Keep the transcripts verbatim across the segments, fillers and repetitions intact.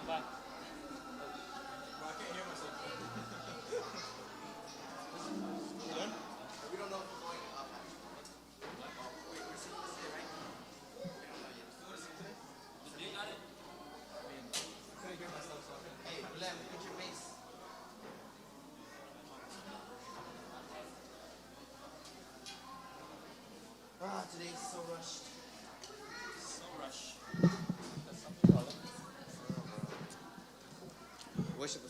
Ah, today is so rushed. So rushed. Worship.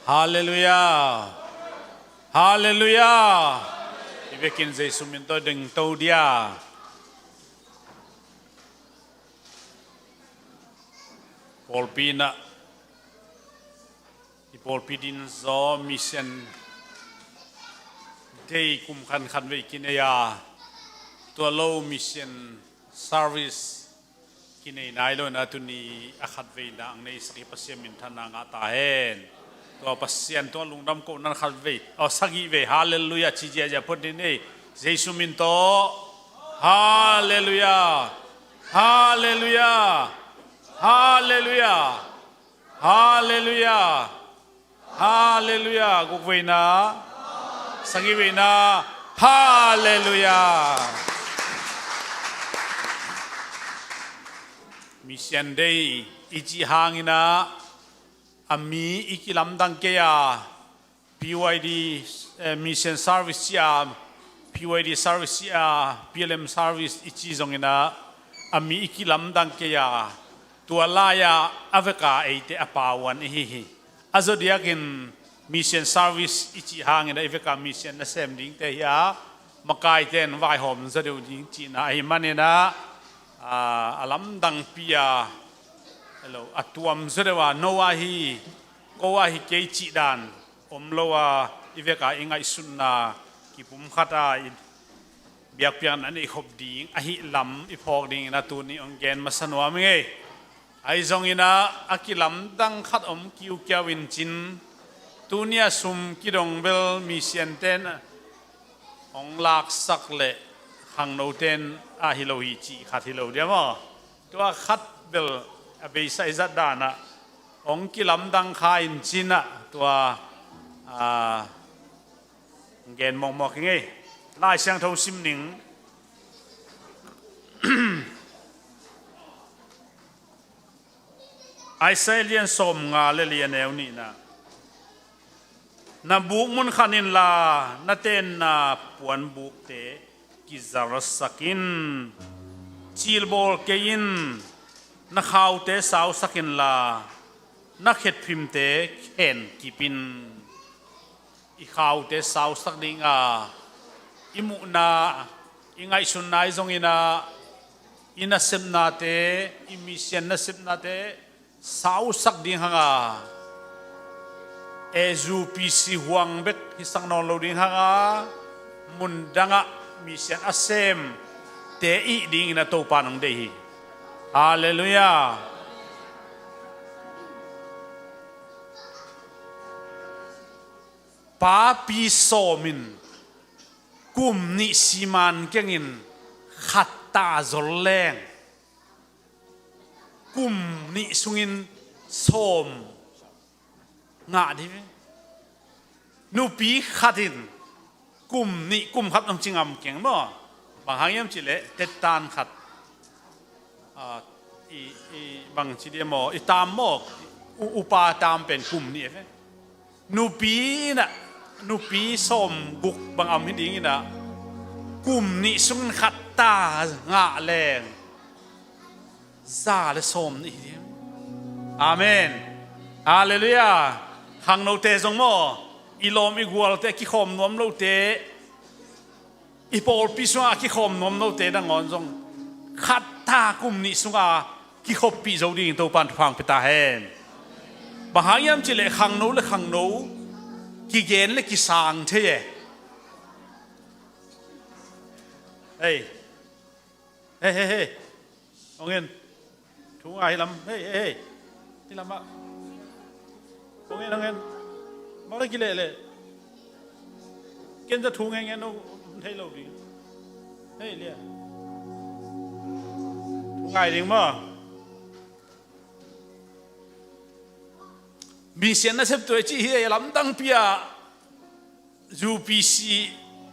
Halleluiah. Halleluiah. I vekin Jesu min tawh ding to dia. Pawlpi in ah, i pawlpi din zaw Mission Day kum khan khan vei kinei a, tua lo Mission Service kinei nai lo in ah, tuni a khat veina ang nei sak hi Pasian minthanna ngah ta hen. Tua Pasian tua lungdam ko nan khat vei, aw, sagih vei, halleluiah ci ziahziah phot ni nei. Jesu min tawh. Halleluiah. Halleluiah. Halleluiah. Halleluiah. Halleluiah. Guk veina. Sagih veina. Halleluiah. Mission Day i cih hangin ah, a mi i kilamdang kei a, P Y D, eh, Mission Service ci a, P Y D Service ci a, P L M Service i ci zongin ah, a mi i kilamdang kei a, tua lai-ah a veka eite a pauan i hi hi. A zawh diakin Mission Service i cih hangin ah i veka mission nasem dingte hi a, makaite in vaihawm zaw deuh ding cihna ahih manin ah, a, a lamdangpi a, hello, a tuam zaw deuh a, no a hi, ko a hi kei cih dan om lo a, i veka i ngaihsutna kipumkhat a, i biakpiakna neih khop ding ahih lam i phawk dingin ah tuni hong gen masa nuam ing ei. Ahi zongin ah a kilamdang khat om kiukiau in cin, tuni a sum kidong bel mission-te in hong laksak leh khangnote in a hi lo hi cih khat hi lo dia maw? Tua khat bel a beisa i zat dan ah hong kilamdang kha in cin ah tua, a, gen mawkmawk ing ei. Lai Siangtho sim ning. Isaiah lian sawmnga le li, a neu nihna. Na buk mun khan inla, na tenna puanbukte kizarsak in. Cilbawl kei in. Na khaute sausak inla, na khetphimte khen kip in. I khaute sausak ding a, i muhna, i ngaihsutna ahi zongin ah, i nasepnate, i mission nasepnate sausak ding hang a, A U P C huang bek hisak nawn lo ding hang a, mundang ah mission a semte ih dingin ah Topa in hong deih hi. Halleluiah. papi sawm in kum nih siman kengin khat ta zol leng, kum nih sungin sawm ngah dih ve. Nupi khat in kum nih, kum khat hong ci ngam keng maw? Bang hang hiam cih leh tetan khat, ah, i, i, bang ci dih maw, i tam maw, u, upa tam pen kum nih ve. Nupi in ah, nupi sawm guk bang a om hi ding in ah, kum nih sungin khat ta ngah leng za le sawm nih hi ding. Amen. Halleluiah. Khangnote zong maw, i lawm i gualte, a kikhawm nuam lote, i pawlpi sungah a kikhawm nuam lote nangawn zong khat ta kum nih sungah kikhoppih zo dingin Topa'n thupha hong pia ta hen. Bang hang hiam cih leh khangno le khangno kigen le kisang thei e. Hei. Hei, hei, hei. Hong en. Thu ngai hi lam. Hei, hei, hei. Hi lam ah. Hong en, hong en. Mawk le kileh leh. Ken za thu ngen ngen no thei lo ding. Hei, lia. Thu ngai ding maw. Mission nasep tuai ci hi, lamdang pi ah U P C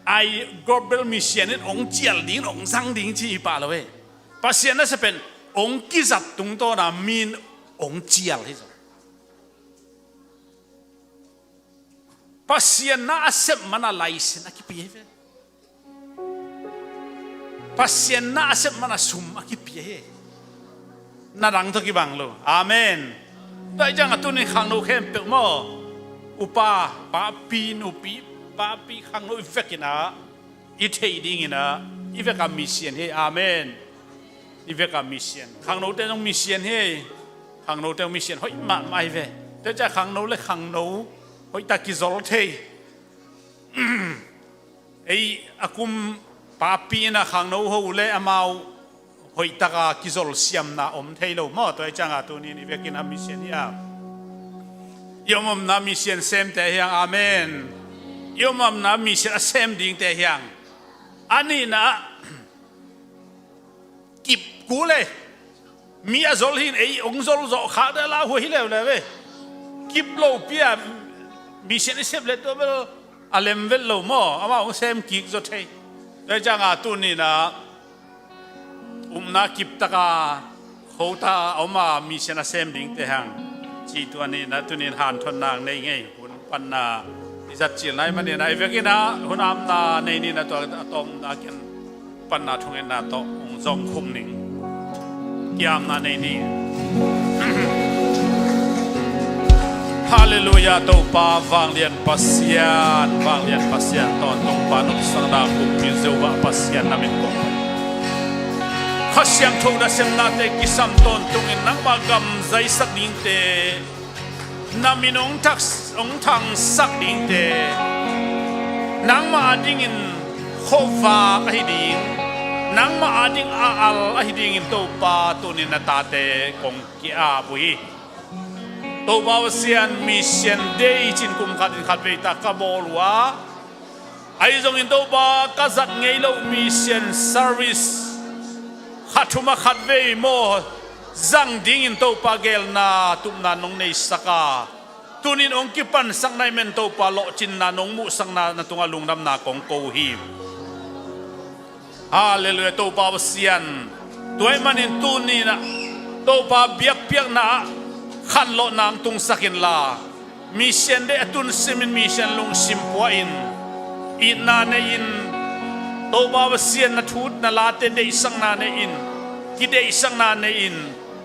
i Global Mission in hong cial ding, hong zang ding ci hi pah lo e. Pasian nasep pen hong kizat tungtawn a mi in hong cial hi zaw. Pasian na a sep man a license a kipia hi ve. Pasian na a sep man a sum a kipia hi. Na dang tawh kibang lo. Amen. Tua hi ciang a tuni khangno khempeuh maw, upa, papi, nupi, papi, khangno i vekin ah i theih dingin ah i vek a mission hi. Amen. I vek a mission. Khangnote zong mission hi. Khangnote zong mission hoih mahmah hi ve. Tua hi ciang khangno le khangno hoih tak kizol thei. Ei a kum papi in a khangno ho le amau hoih tak a kizol siamna om thei lo maw? Tua hi ciang a tuni in i vekin a mission hi a, i om omna mission semte hi hang. Amen. I om omna mission a sem dingte hi hang. A nihna ah kip kul e. Mi a zol hi in ei hong zol zawh khak dih a lauhuai hi leuleu e. Kip lopi a mission i sep leh tua bel a lem vet lo maw, amah hong sem kik zaw thei. Tua hi ciang a tuni in ah upna kip tak a, kho tak a om a mission a sem dingte hang cih tua ni in ah tuni in hanthotna nei ngei. Hun panna i zat cil nai manin a, i vekin ah hun amna nei ni in ah, tua a tawpna ken panna thungetna tawh hong zong khum ning. Kiamna nei ni. Halleluiah. Topa vanglian Pasian, vanglian Pasian, tawntung Pa, nopsakna kumpi Jehovah Pasian, na min kong Kha Siangtho nasepnate kisam tawntungin nangmah gam zaisak dingte, na min hong thak, hong thangsak dingte, nangmah adingin khuavak ahi ding, nangmah ading a al ahi dingin Topa tunin na tate kong ki-ap uh hi. Topa Pasian, mission day cin kum khatin khatvei tak ka bawl uh a, ahi zongin Topa ka zat ngei loh mission service kha thum a khatvei maw zang dingin Topa geelna tupna nong neisak a, tunin hong kipansakna i men Topa lawhcinna nong muhsakna na tungah lungdamna kong ko uh hi. Halleluiah, Topa Pasian. Tua ahih manin tuni in ah Topa biakpiakna ah khanlawhna hong tungsak inla, mission day a tun simin mission lungsim pua in, itna nei in, Topa Pasian na thu na late deihsakna nei in, kideihsakna nei in,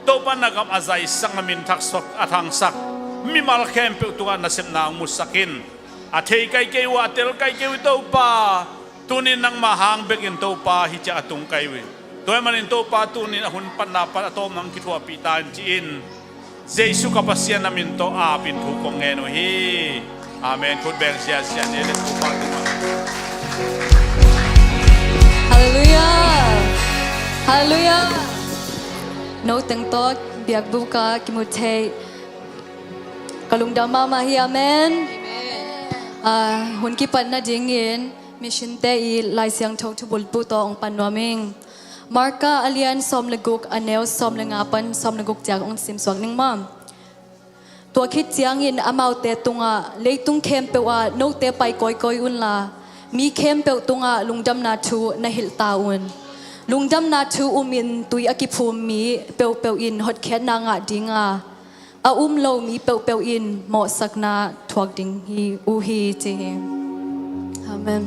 Topa na gam a zaisak, na min thaksak, a thangsak mimal khempeuh tungah nasepna hong musak in. A thei kai kei uh a, a tel kai kei uh hi Topa. Tunin nangmah hang bekin Topa hih ciah a tung kai uh hi. Tua ahih manin Topa tunin a hun panna pan a tawpna hong kithuahpih ta in ci-in Jesu ka Pasian na min tawh apin thu kong ngen uh hi. Amen. Khut beng ziazia ni le Topa tungah. Halleluiah. Halleluiah. No teng tawh biakbuk ah kimu thei ka lungdam mahmah hi. Amen. Amen. Hun kipat nadingin mission te i Lai Siangtho thubulpu tawh hong pan nuam ing. Marka a lian sawm le guk, a neu sawm le nga pan sawm le guk ciang hong simsuak ning maw. Tua khit ciangin amaute tungah, leitung khempeuh ah note pai kawikawi unla, mi khempeuh tungah lungdamna thu na hilh ta un. Lungdamna thu umin tui a kiphum mi peuhpeuh in hotkhiatna ngah dinga, a um lo mi peuhpeuh in mawhsakna thuak ding hi uh hi ci hi. Amen.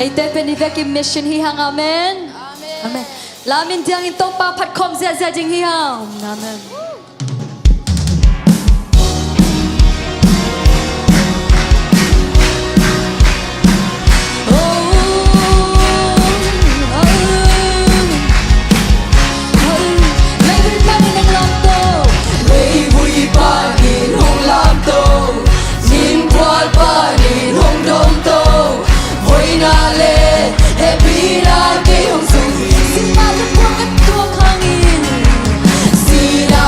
Eite pen i vekin mission hi hang. Amen. Amen. Lamin diangin Topa phatkhawm ziahziah ding hi hang. Amen. Leivui panin hong lamto. Leivui panin hong lamto. Nin kual panin hong domto. Voina le hehpihna kei hong sung hi. Singmah le puak a tuak hangin. Sina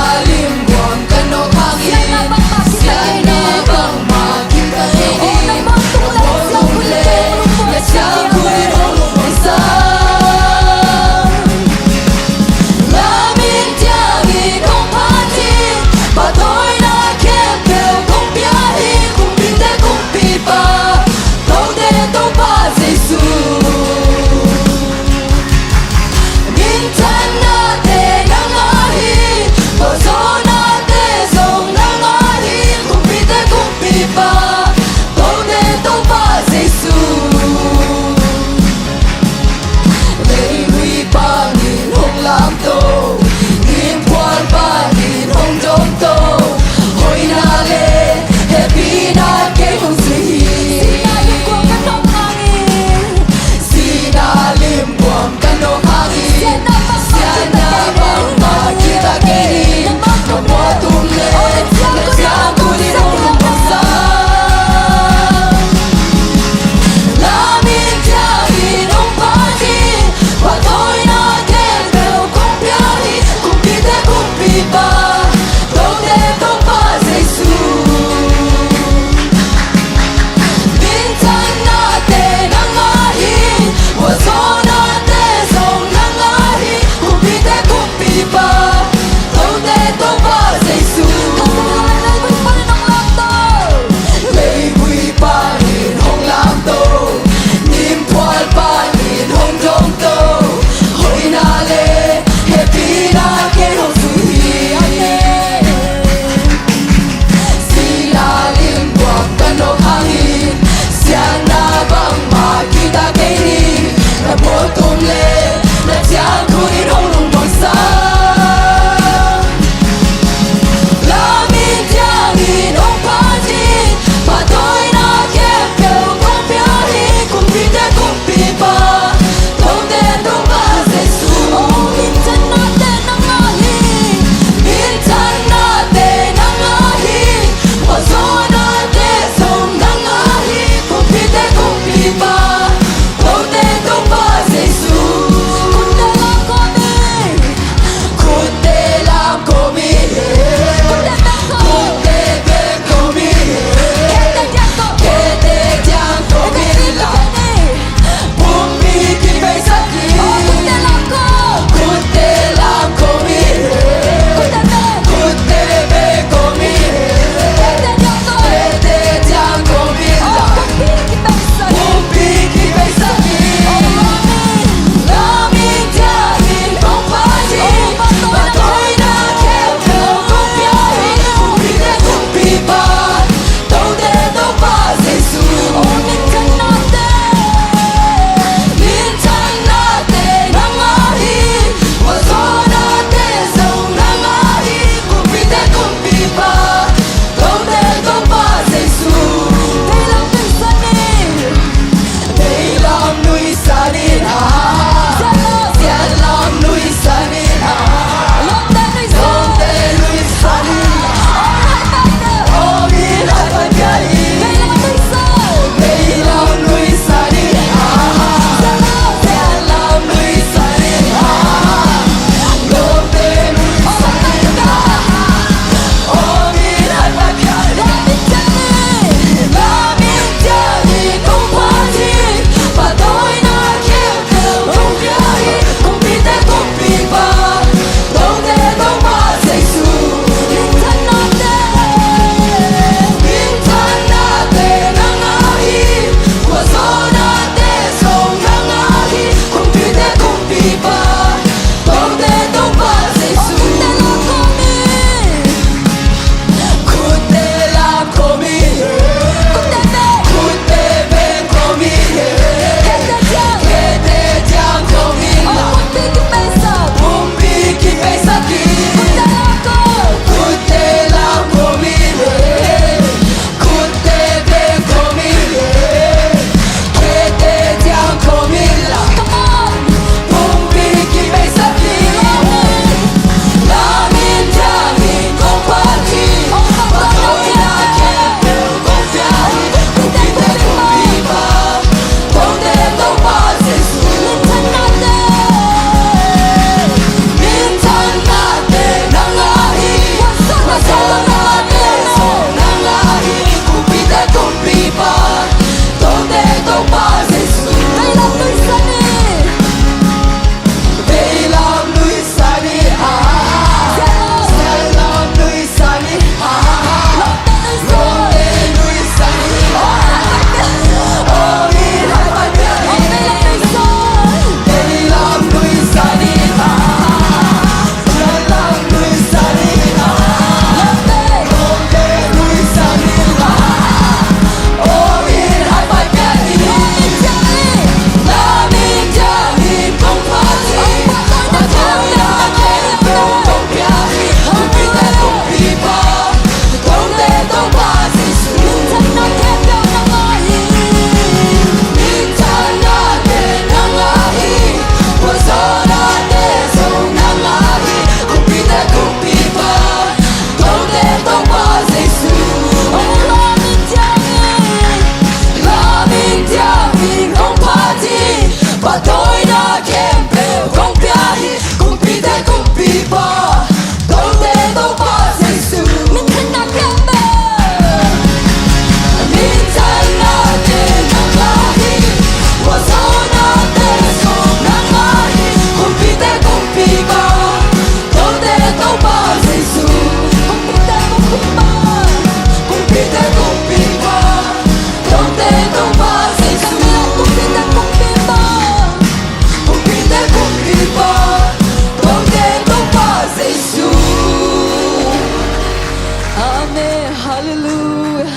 Halleluia.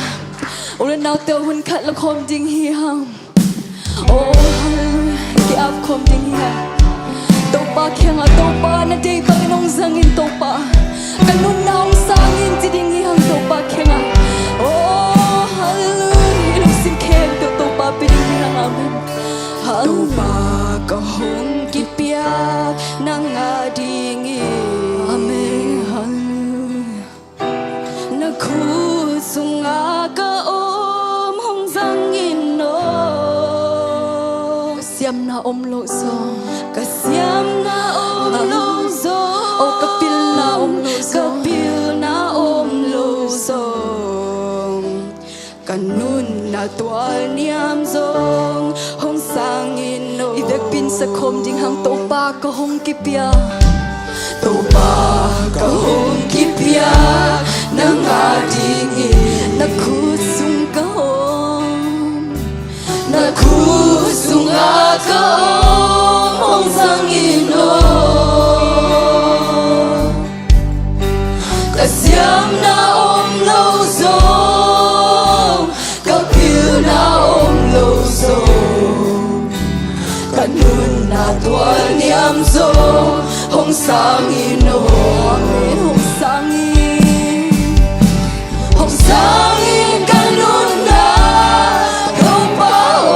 U le naute, hun khat la khawm ding hi hang. Oh, halleluia. Ki-ap khawm ding hi hang. Topa kiangah, Topa, na deih bangin hong zangin, Topa, ka nunna hong sang in, ci ding hi hang Topa kiangah. Oh, halleluia. I lungsim khempeuh Topa pia ding hi hang. Amen. Halleluia. Topa, ka hong kipiak nang a dingin. Amen. Halleluia. Na khut sungah ka om hong zang in aw. Ka siamna om loh zong. Ka siamna om loh zong. Oh, ka pilna om loh zong. Ka pilna om loh zong. Ka nunna tualniam zong hong sang in aw. I vekpi-in sa khawm ding hang. Topa, ka hong kipiak. Topa, ka hong kipiak nang a dingin. Na khut sung ka om. Na khut sungah ka om hong zang in aw. Ka siamna om loh zong, ka pilna om loh zong, ka nunna tualniam zong hong sang in aw. Hong sang in, hong sang in ka nunna, Topa aw.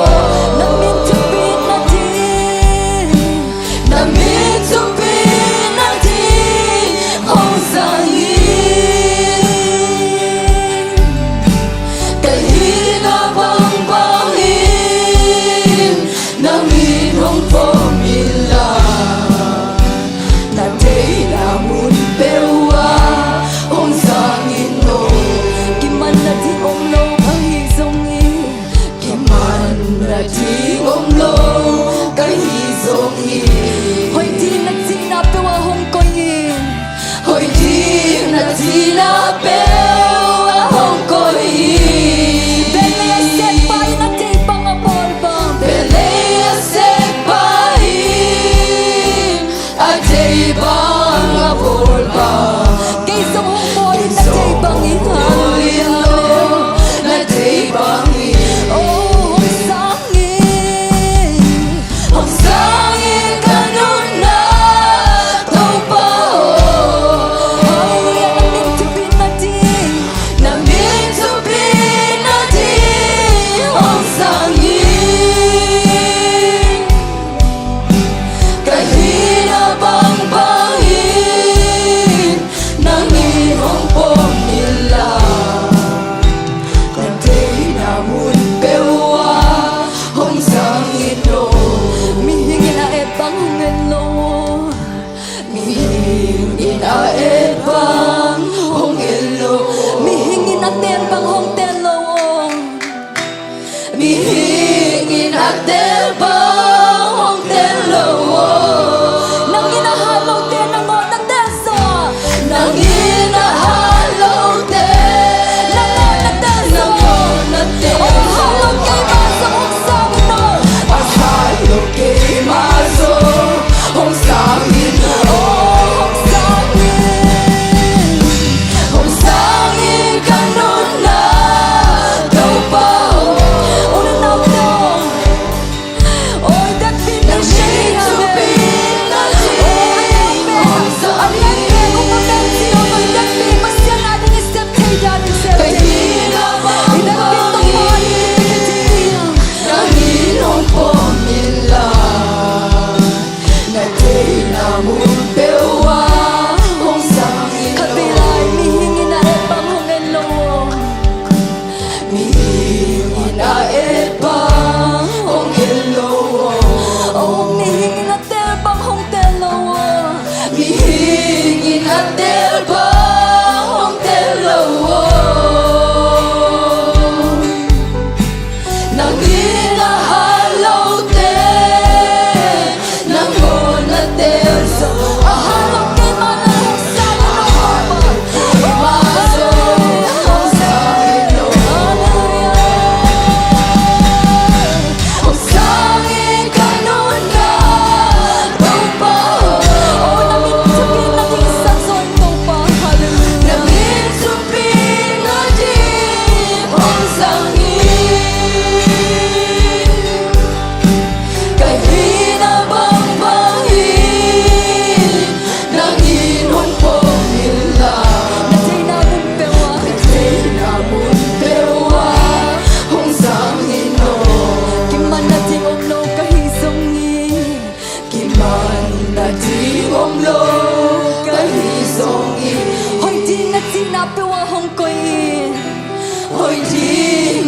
Na min thupi nading, na min thupi nading hong sang in. Ka hihna bangbang in nang min hong pom inla, na deihna mun peuh ah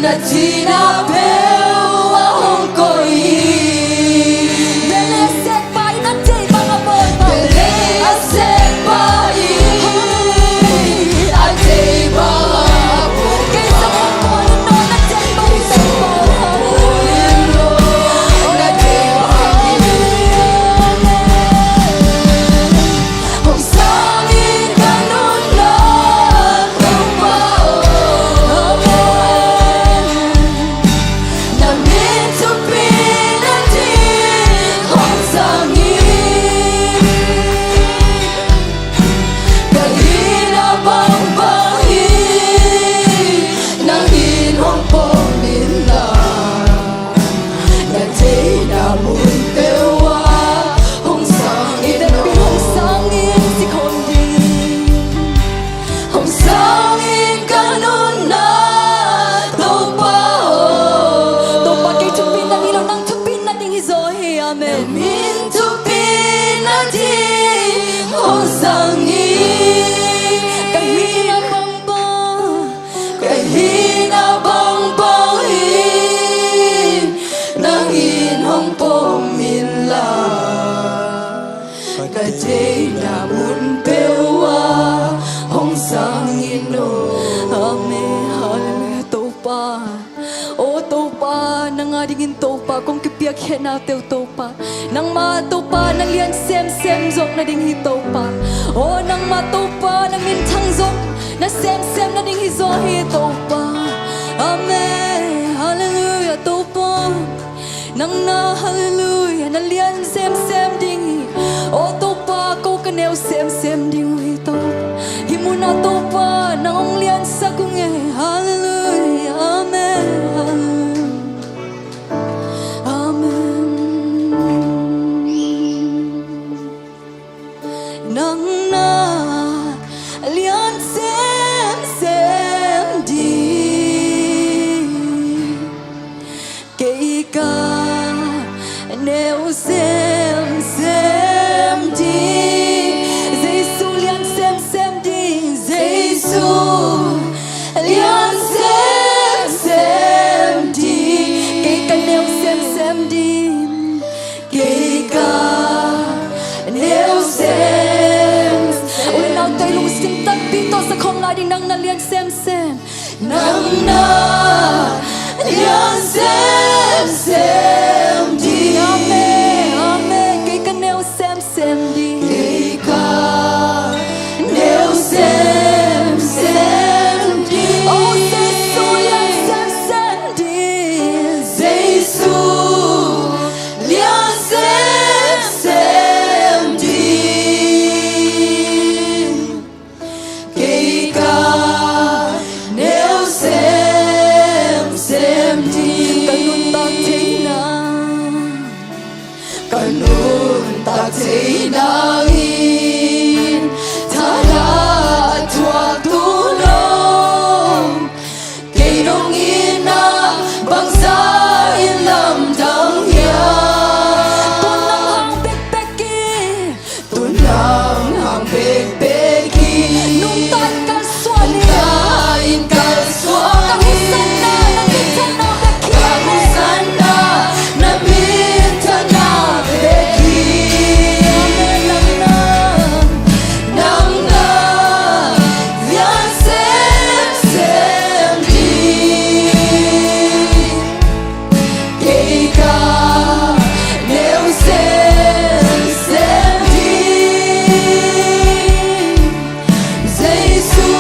Na cihna peuh a hong koih hi. Bele a sekpa in a deih bang a bawl pah. Bele a sekpa in a deih bang a bawl pah. Kei zong hong bawl in nawn, na deih bang in hong bawl pah. Na deih bang in hong sang in ka nunna Topa aw. Na min thupi nading hong sang in. Ka hihna bangbang hi, nang in hong pom inla. Na deihna mun peuh ah hong sang in, hong sang in, si khawm ding. Hong sang in ka nunna Topa aw. Topa, kei thupi nading hi lo, nang thupi nading hi zaw hi. Amen. Na min thupi nading hong sang in. Ka hihna bangbang, ka hihna bangbang hi, nang in hong pom inla. Ka deihna mun peuh ah hong sang in aw. Amen. Halleluiah, Topa. Aw Topa, nang a dingin Topa kong kipiakkhiatnate uh Topa, nangmah Topa na lian semsem zawk nading hi Topa. Aw nangmah Topa na minthang zawk na semsem nading hi zaw hi Topa. Amen. Halleluiah Topa. Nang na, halleluiah, na lian semsem ding hi. Aw Topa, ko ka neu semsem ding uh hi Topa. Hih munah Topa nang hong liansak ung e. Halleluiah. Amen. Halleluiah. Amen. Nang na lian semsem ding, kei ka neu semsem ding. Jesu lian semsem ding, Jesu lian semsem ding, kei ka neu semsem ding. Kei ka neu sem. U le naute lungsim takpi tawh sa khawm lai ding, nang na lian semsem. Nang na lian semsem ding. Amen, amen. Kei ka neu semsem ding. Kei ka neu semsem ding. Oh Jesu lian semsem ding. Jesu lian semsem ding. Kei ka neu semsem ding. Ka nuntak theihna, ka nuntak theihna in thadah a thuak tu nong. Kei nong itna bangzah in lamdang hiam? Tun nang hang bekbek hi. Tun nang hang bekbek hi. Nungta in kalsuan hi. Nungta in kalsuan hi. Ka husanna na minthanna bek hi. Ka husanna na minthanna bek hi. Amen. Nang na, nang na lian semsem ding. Kei ka neu semsem ding. Jesu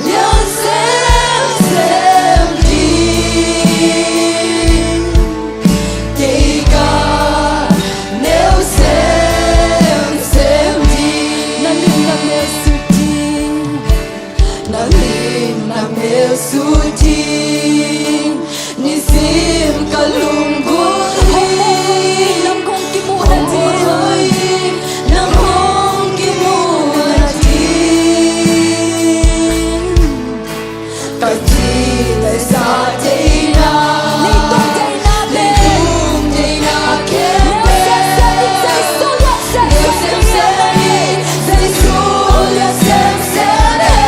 lian semsem ding. Kei ka neu semsem ding. Nang in na mel sut ding. Nang in na mel sut ding. Nisim ka lunggulh hi. Nang kong kimuhna ding. Nang kong kimuhna ding. Ka ci le sa deihna, leitung deihna, leitung deihna khempeuh neu semsem hi. Jesu lian semsem hi. Jesu lian semsem hi.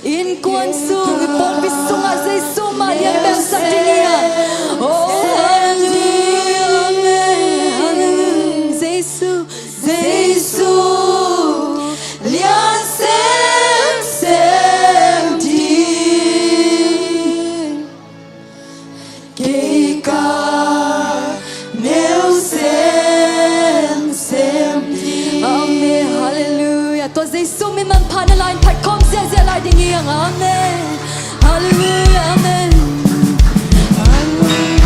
Innkuan sung, i pawlpi sungah Jesu mah lianbelsak ding hi hang. Oh, halleluia, amen. Halleluia. Jesu, Jesu lian semsem ding. Kei ka neu semsem ding. Amen. Halleluia. Tua Jesu min manpha na lai in phat khawm ziahziah lai ding hi hang. Amen. Halleluia. Amen. Halleluia.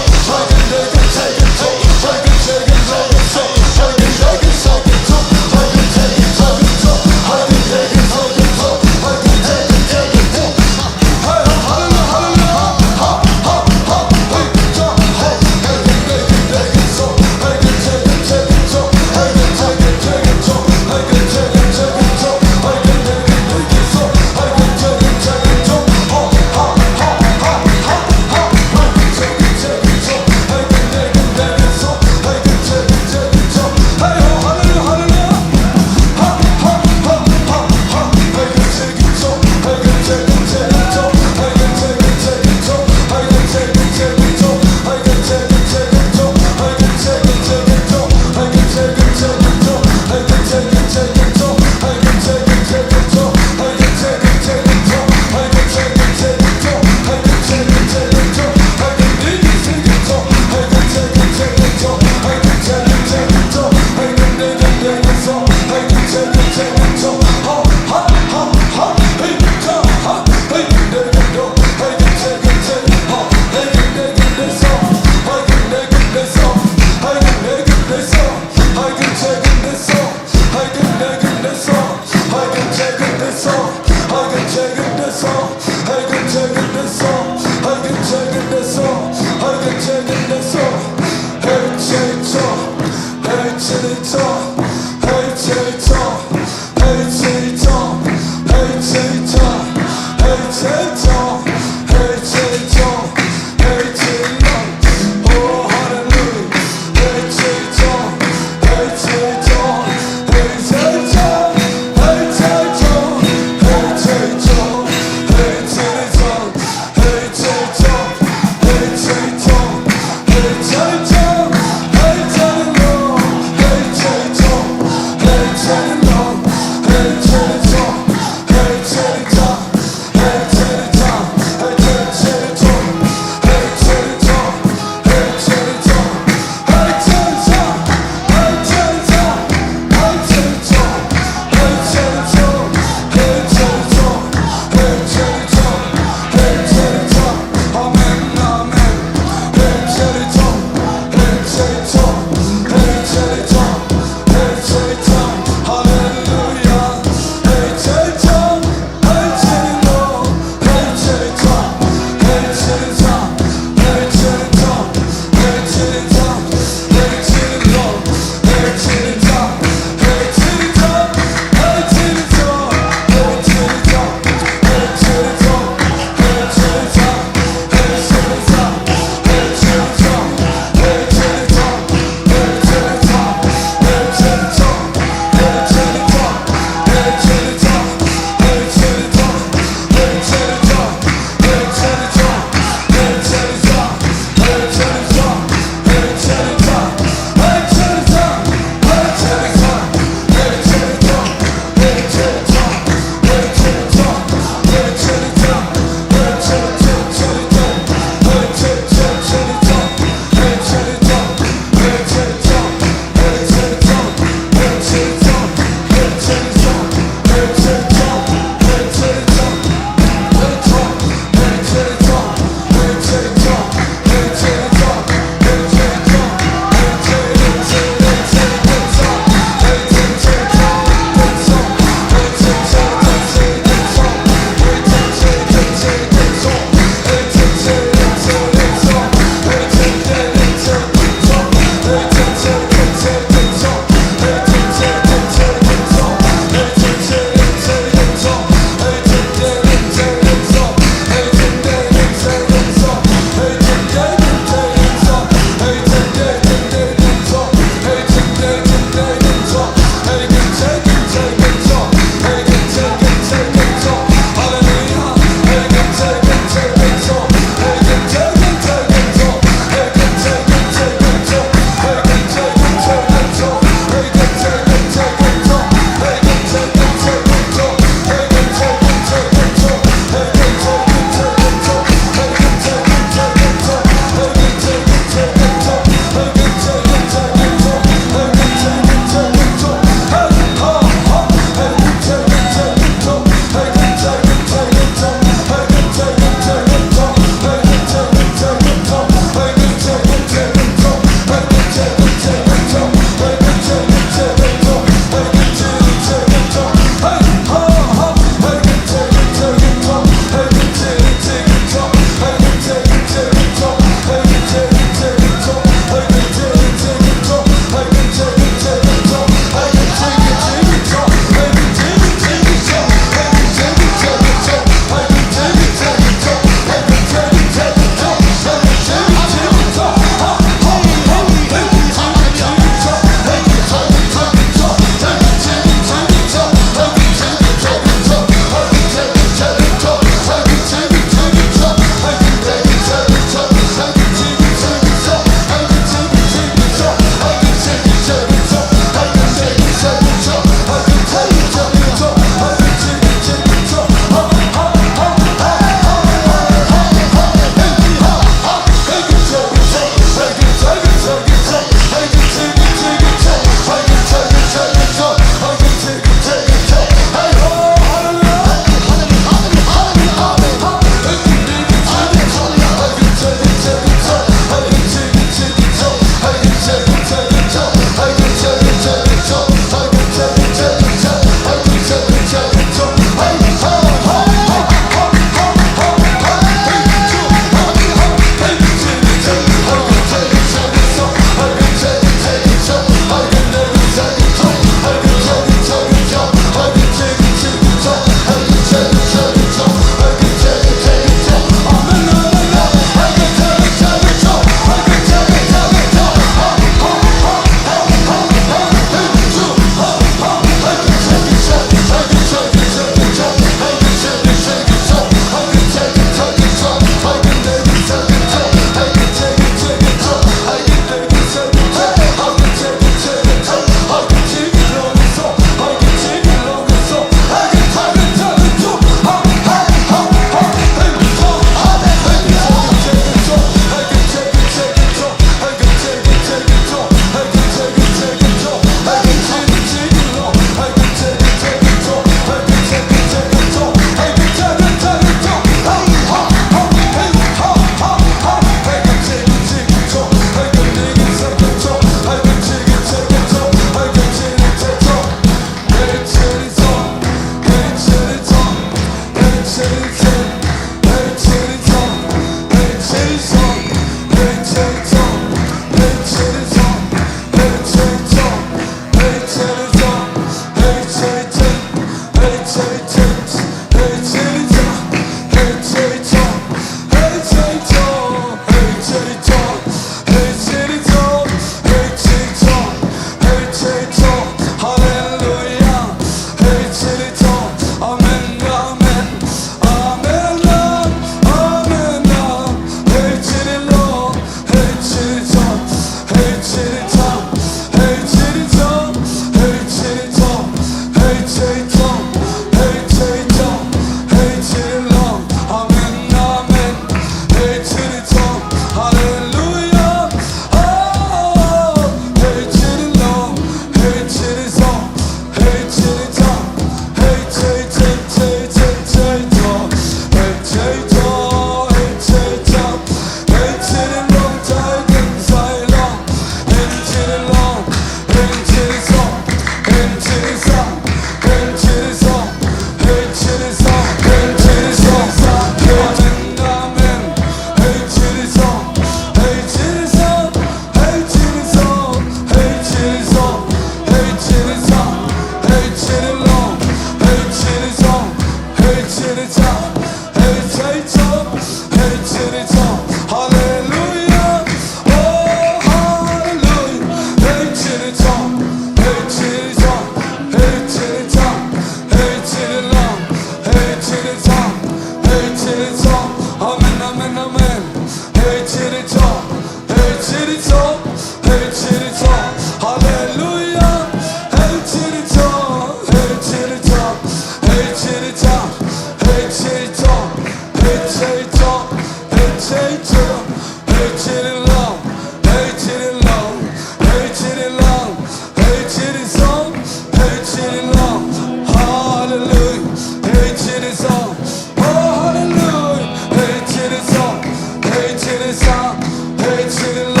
Hey, to the top, hey, to the top, hey, to the long, hey, to the long, hey, to the long, hey, to the song, hey, to the long. Hallelujah, hey, to the song, oh, hallelujah, hey, to the song, hey, to the song, hey, to the long.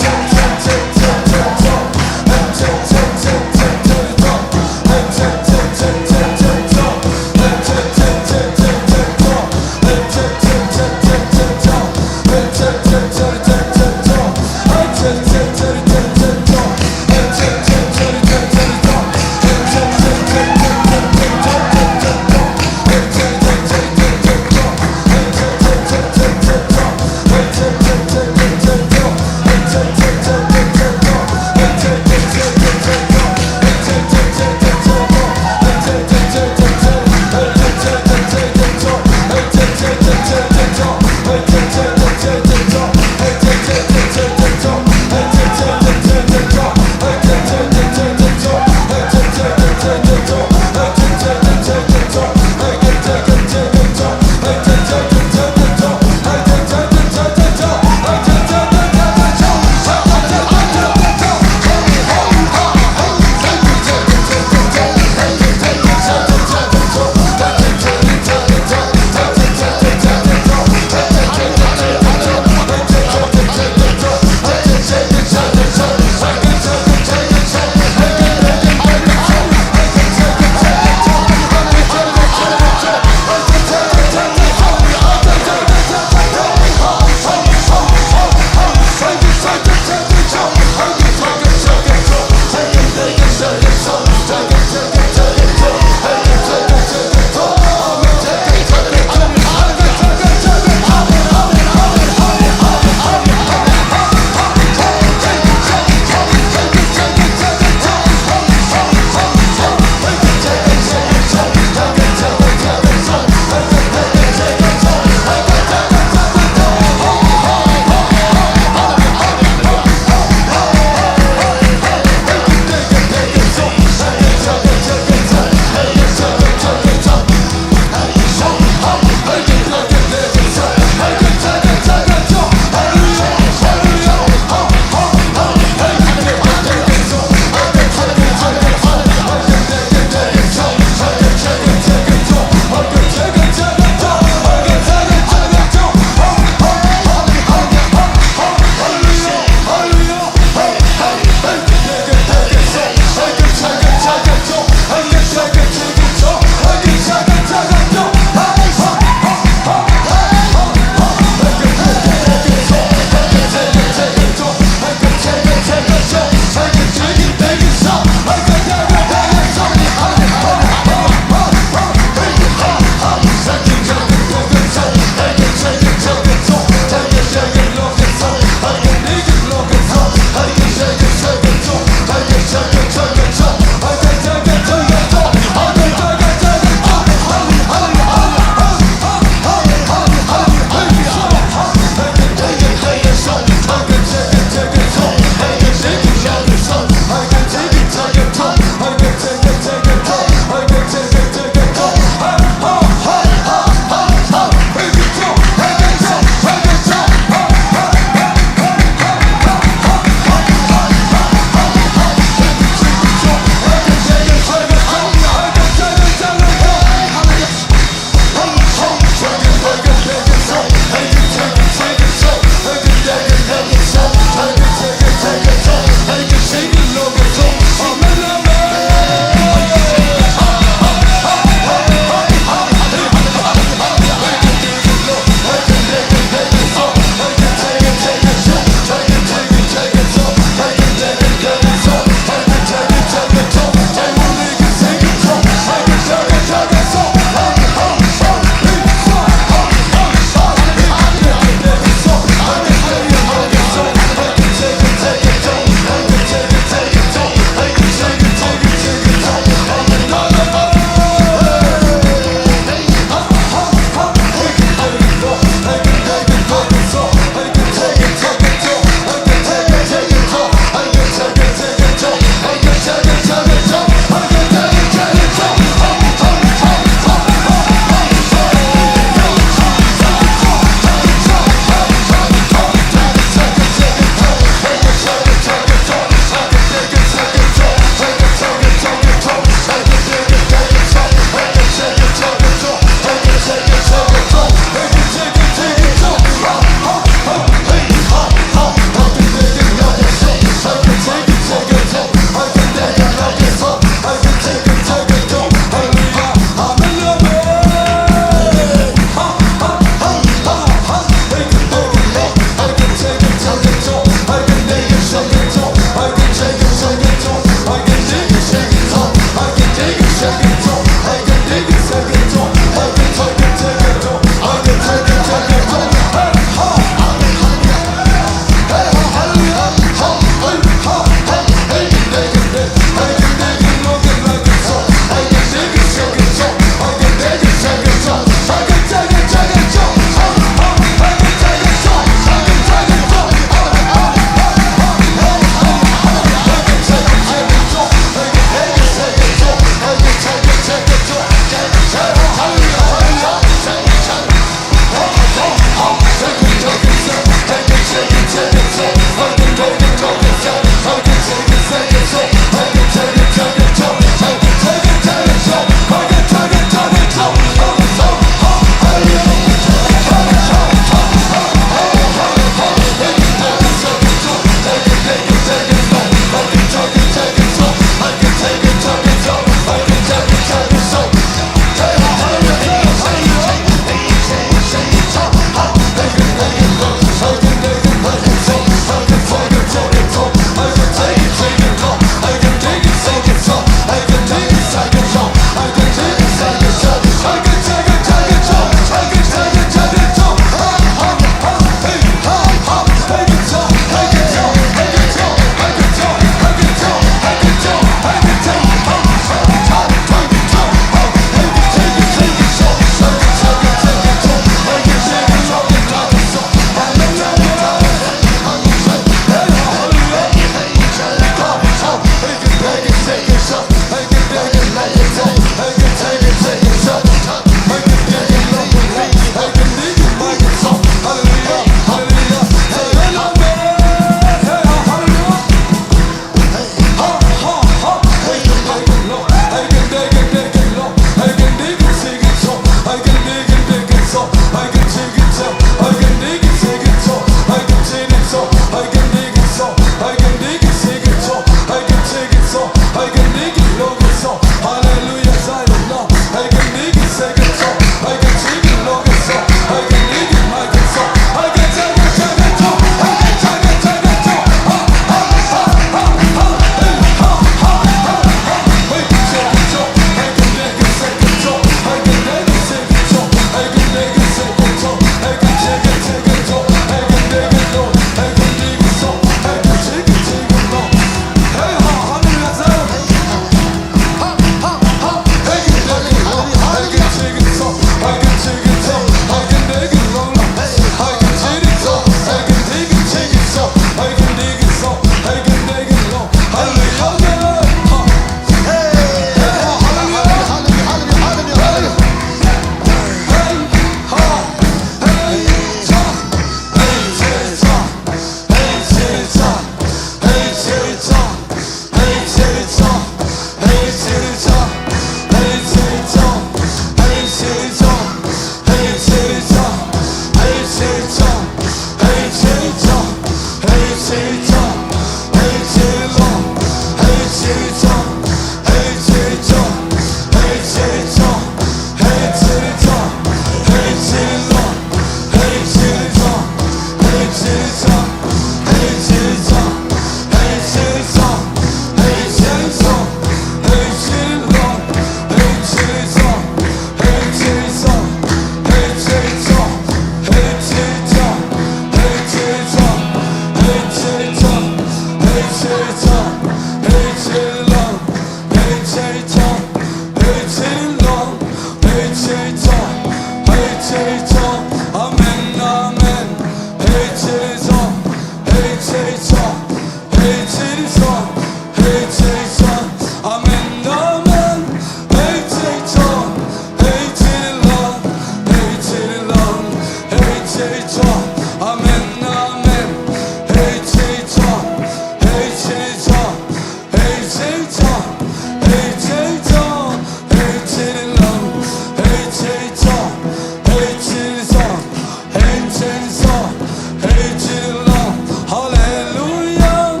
Hallelujah,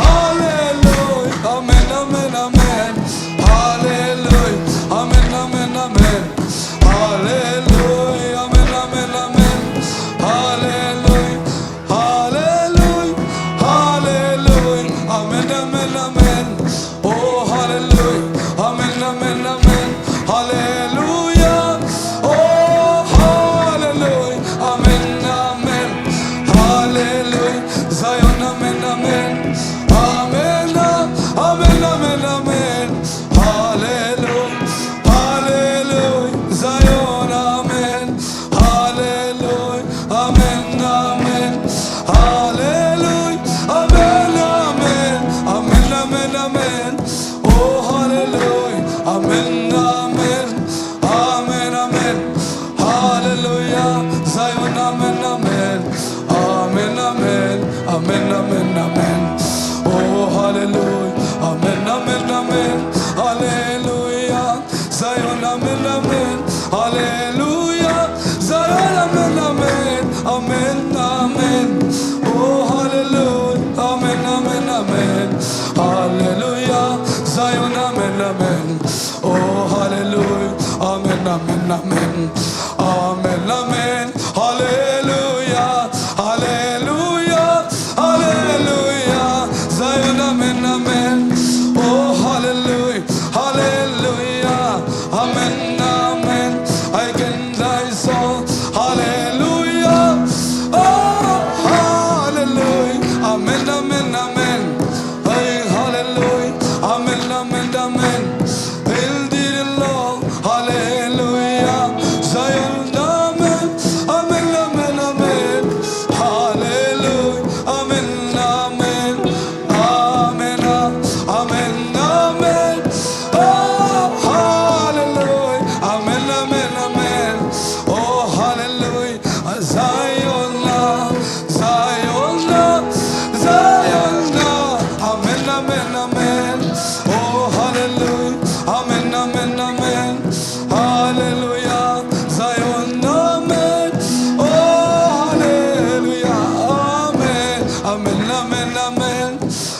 hallelujah, amen, amen, amen. Hallelujah, amen, amen, amen. Hallelujah, amen, amen, amen. Hallelujah. Hallelujah, hallelujah, amen, amen, amen. Oh, hallelujah, amen, amen, amen. Hallelujah, oh, hallelujah, amen, amen. Hallelujah, Zion, amen, amen. Amen, amen, amen, amen. Hallelujah, hallelujah, Zion, amen. Hallelujah, amen, amen. Hallelujah, amen, amen. Amen, amen, amen. Oh, hallelujah, amen, amen. Amen, amen. Hallelujah, Zion, amen, amen. Amen, amen. Amen, amen, amen. Oh, hallelujah, amen, amen, amen. Hallelujah. Zion, amen, amen. Hallelujah. Zion, amen, amen. Amen, amen. Oh, hallelujah. Amen, amen, amen. Hallelujah. Zion, amen, amen. Oh, hallelujah. Amen, amen, amen. Amen, amen. Hallelujah. Hallelujah. Hallelujah. Zion, amen, amen. Oh, hallelujah. Hallelujah. Amen, amen. I can die so. Hallelujah. Oh, hallelujah. Amen, amen, amen. Hey, hallelujah. Amen, amen, amen. Hail thee, the Lord. Hallelujah. Zion, amen. Amen, amen, amen. Hallelujah. Amen, amen. Amen, ah, amen, amen. Oh, hallelujah. Amen, amen, amen. Oh, hallelujah. Zion, ah, Zion, ah, Zion, ah. Amen, amen, amen. Oh, hallelujah. Amen, amen, amen. Hallelujah. Zion, amen. Oh, hallelujah. Amen. Amen, amen, amen.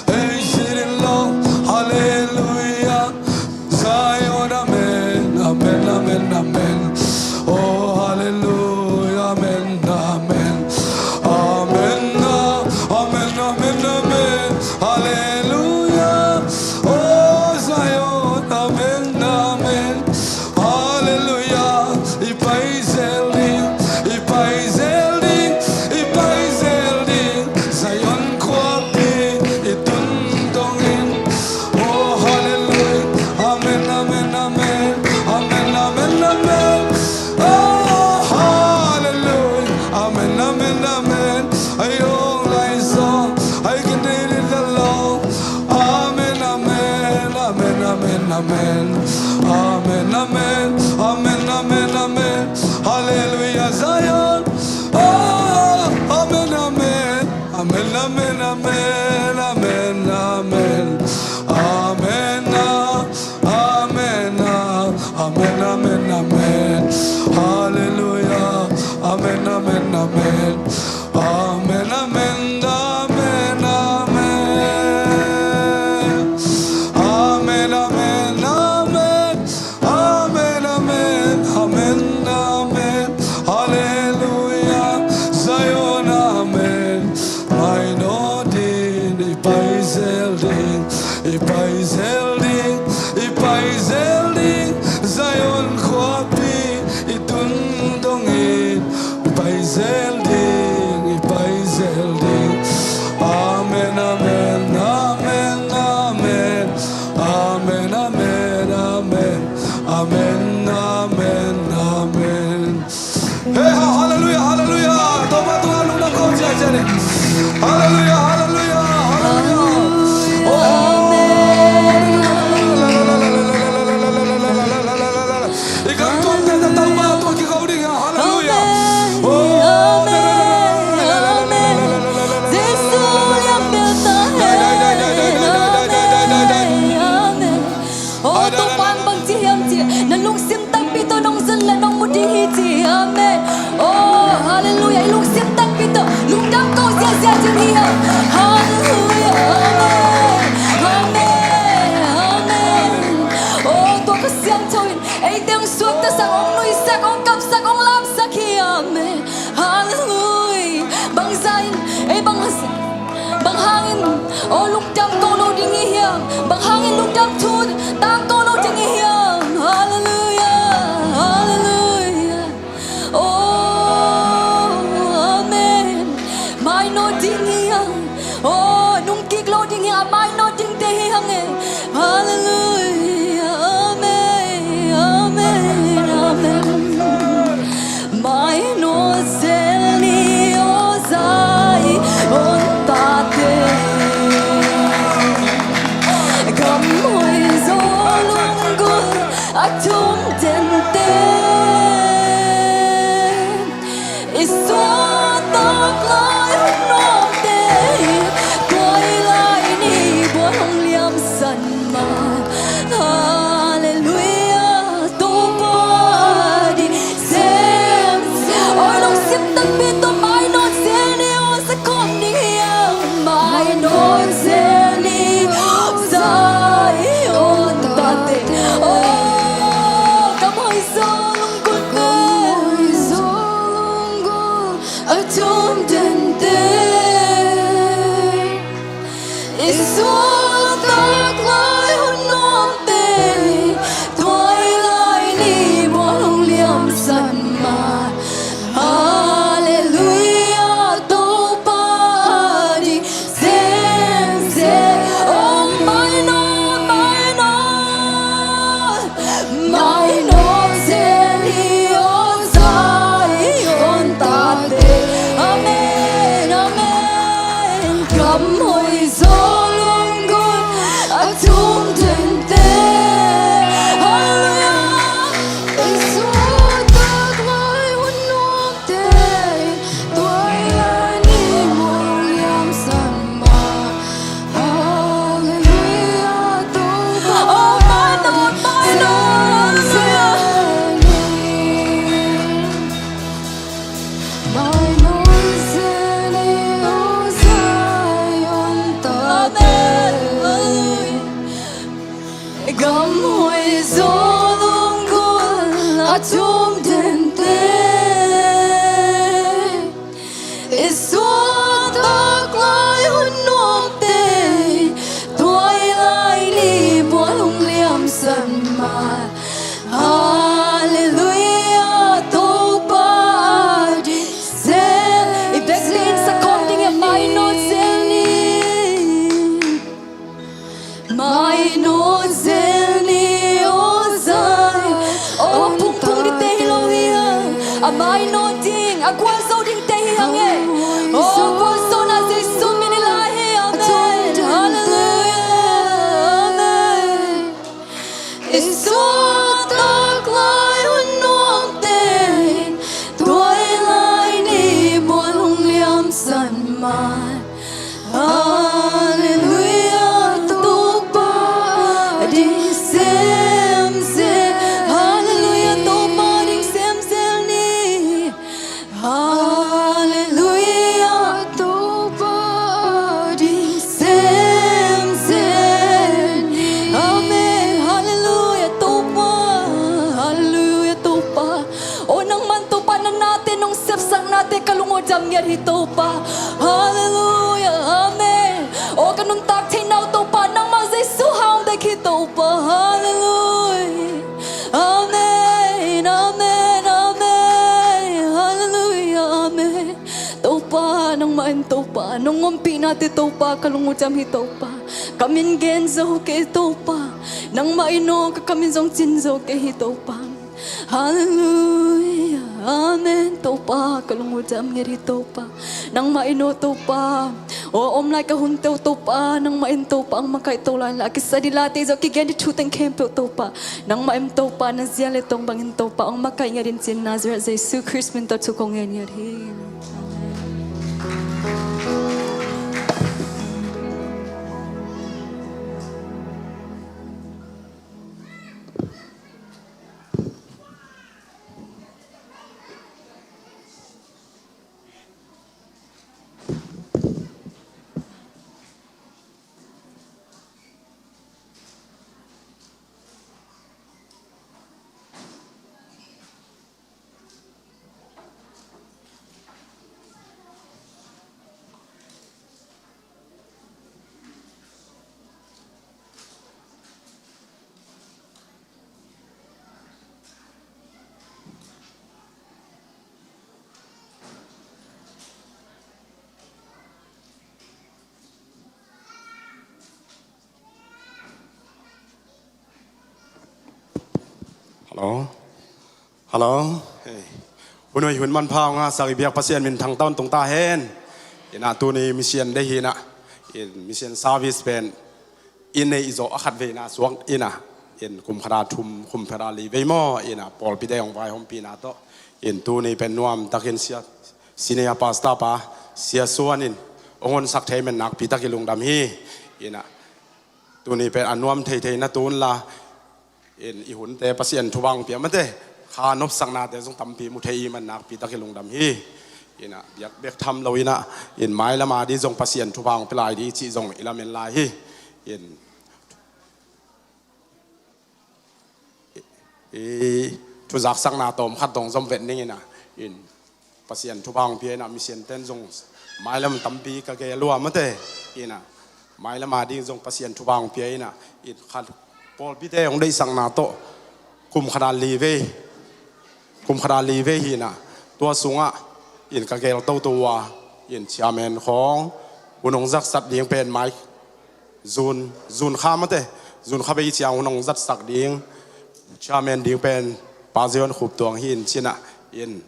Hey, city Lord. Hallelujah. Zion, amen, amen, amen, amen. Oh, hallelujah, amen, amen. Amen, ah, amen, amen, amen. Hallelujah. Oh, Zion, amen, amen. Hallelujah. I Paisel ding, i Paisel ding, i Paisel ding. Zion khuapi i tun dongin. Oh, hallelujah. Amen, amen, amen. Amen, amen, amen. Oh, hallelujah. Amen, amen, amen. Ai ong lai song. Ai kan dei di da long. Amen, amen, amen, amen, amen. Amen, amen, amen, amen, amen. Hallelujah, Zion. Oh, amen, amen. Amen, amen, amen, amen, amen. Amen, ah, amen, ah, amen, amen, amen. Hallelujah. Amen, amen, amen. Amen, amen, amen, amen. Amen, amen, amen. Amen, amen, amen, amen. Hallelujah. Zion, amen. Mai no din, i Paisel ding, i Paisel ding, i Paisel ding. Zion khuapi i tun dongin. I Paisel ding, i Paisel ding. Amen, amen, amen, amen. Amen, amen, amen. Amen, amen, amen. Hey, ha-, hallelujah, hallelujah. Topa tungah lungdam ko ciat ciat ni. Hallelujah, hallelujah, hallelujah. Oh, amen. I kan tuamte Topa tungah kiko ding a, hallelujah. Amen. Oh, amen. Amen. Jesu lianpi ta hen. Amen. Halleluia. Amen. Amen. Amen. Oh, tua Kha Siangtho in eite hong suaktasak, hong nuihsak, hong kapsak, hong lamsak hi. Amen. Halleluia. Bangzah in, ei bang, bang hangin, oh, lungdam ko lo ding i hiam? Bang hangin lungdam thu tang ko lo ding i hiam? Halleluia. Halleluia. Oh, amen. Mainawt ding hi hang. Oh, nungkik lo ding hi hang, mainawt dingte hi hang e. Halleluia. Amen. Amen. Amen. Mainawt zel ni aw Zion tate. Gam hoih zaw lunggulh a thum tenten i suahtak lai hun nuamte, tua lai ni bual hong liamsan mah. Halleluia, Topa ding sem. Oi, lungsim takpi tawh mainawt zel ni aw, sa kawm ding hiam? Mainawt zel ni aw Zion tate. Oh, gam hoih zaw lunggulh, gam hoih zaw lunggulh a thum tenten i suahtak lai hun nuamte, tua lai ni bual hong liamsan mah. Halleluia, Topa ding sem sem. Oh, mainawt, mainawt. Mainawt zel ni aw Zion tate. Amen, amen. Gam hoih zaw lunggulh a thum tenten. Halleluia. I suahtak lai hun nuamte, tua lai ni bual hong liamsan mah. Halleluia, Topa. Oh, mainawt, mainawt, halleluia. Mainawt zel ni aw Zion tate. Amen. Gam hoih zaw lunggulh a thum tenten i suahtak lai hun nuamte, tua lai ni bual hong liamsan mah. Halleluia, Topa ding sem. I bek ni in sa kawm ding e, mainawt zel ni. Mainawt zel ni aw Zion. Oh, phungphung dite hi lo hi hang. A mainawt ding, a gualzo dingte hi hang e. Oh, gualzawhna Jesu min i la hi. Amen. Halleluia. Amen. I suahtak lai hun nuamte, tua lai ni bual hong liamsan mah. Halleluia, Topa ding sem sem. Halleluia, Topa ding sem sem ni. Halleluia, Topa ding sem sem ni. Amen. Halleluia, Topa. Halleluia, Topa. Oh, nangman Topa, na nate, nong sepsaknate ka lung uh dam ngiat hi Topa. Halleluia. Amen. Oh, ka nuntak theihna uh Topa, nangmah Jesu hang bek hi Topa. Halleluia. Amen, amen, amen. Halleluia, amen. Topa, nangmah in Topa, nong ompihnate Topa, ka lung uh dam hi Topa. Ka min gen zo kei Topa. Nangmah in aw, ka kam in zong cin zo kei hi Topa. Halleluia, amen. Topa, ka lung uh dam ngiat hi Topa. Nangmah in aw Topa. Aw, a om lai ka hunte uh Topa, nangmah in Topa hong makaih to lai in la, a kisa ding late zong, kigen ding thu teng khempeuh Topa, nangmah in Topa, na zia le tong bangin Topa hong makaih ngiat in, ci-in Nazareth Jesu Khrist min tawh thu kong ngen ngiat hi. Hello. Hello. Hey. Hun hoih hun manpha hong ngahsak i biak Pasian min thang tawntung ta hen. Ina tuni mission day hi ina. In mission service pen i neih zawh a khat veina suak ina. In kum khat a thum, kum khat a li vei maw ina pawlpi te hong vaihompihna tawh. In tuni pen nuam takin sia, senior pastor pa, Sia Suan in hong honsak thei man nakpi tak i lungdam hi. Ina tuni pen a nuam thei thei na tun la, in i hunte Pasian thupha hong pia mate, kha nopsaknate zong tampi mu thei i man nakpi tak i lungdam hi. Ina biak bek tham lo ina, in mailam a di zong Pasian thupha hong pia lai di cih zong i lamen lai hi. In i thuzaksakna tawm khat dong zom vet ning ina, in Pasian thupha hong pia ina mission ten zong mailam tampi ka gel lua mate ina, mailam a ding zong Pasian thupha hong pia ina, in khat pawlpite hong deihsakna tawh kum khat a li vei, kum khat a li vei hi ina, tua sungah in ka gel toto uh a, in chairman khawng hun hong zatsak ding pen mai Zun, zun kha mate, zun kha bei ciang hun hong zatsak ding chairman ding pen Pa Zion Khup Tuang hi in cina, in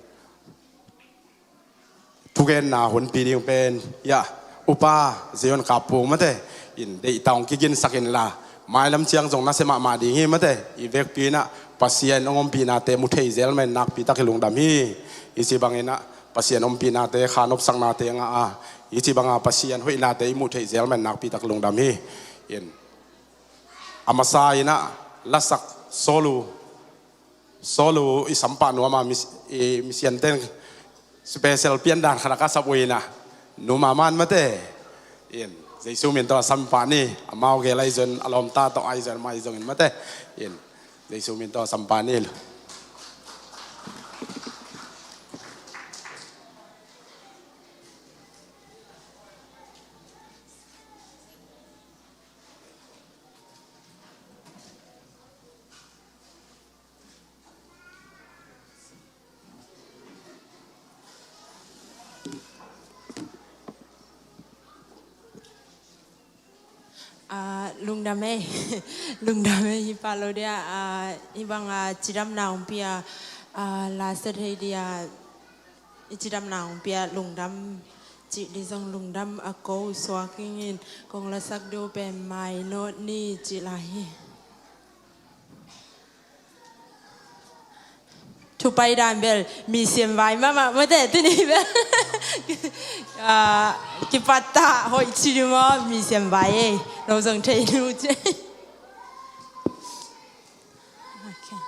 thugenna hunpi ding pen ia Upa Zion Kap Pung mate, in deih ta hong kiginsak in la mailam ciang zong nasia mahmah ding hi mate, i vekpi ina Pasian hong ompihnate mu thei zel man nakpi tak i lungdam hi. I ci bang ina Pasian ompihnate, kha nopsaknate ngah a, i ci banga Pasian hoihnate i muh theih zel man nakpi tak lungdam hi. In a masa ina lasak Solu, Solu i sampah nuam a mis-, i mission ten special piandan khat a ka sap uh ina, Nu Maman mate, in Jesu min tawh a sampah ni, amau gel ahi zon, a lawmta tawh ahi zon, amau ahi zongin mate, in Jesu min tawh a sampah ni. Ah, lungdam ei. Lungdam ei, hi pah lo dia, ah, hi bang, ah, cidamna hong pia, ah, la sa thei dia, i cidamna hong pia lungdam, cih di zong lungdam a ko suak ingin kong lasak do pen mai not ni cih lai hi. Thupai dan bel, mi siam vai mahmah mate, tuni bel. Ah, kipattah hoih ci di maw, mi siam vai ei, lo zong thei nu ci. Okay.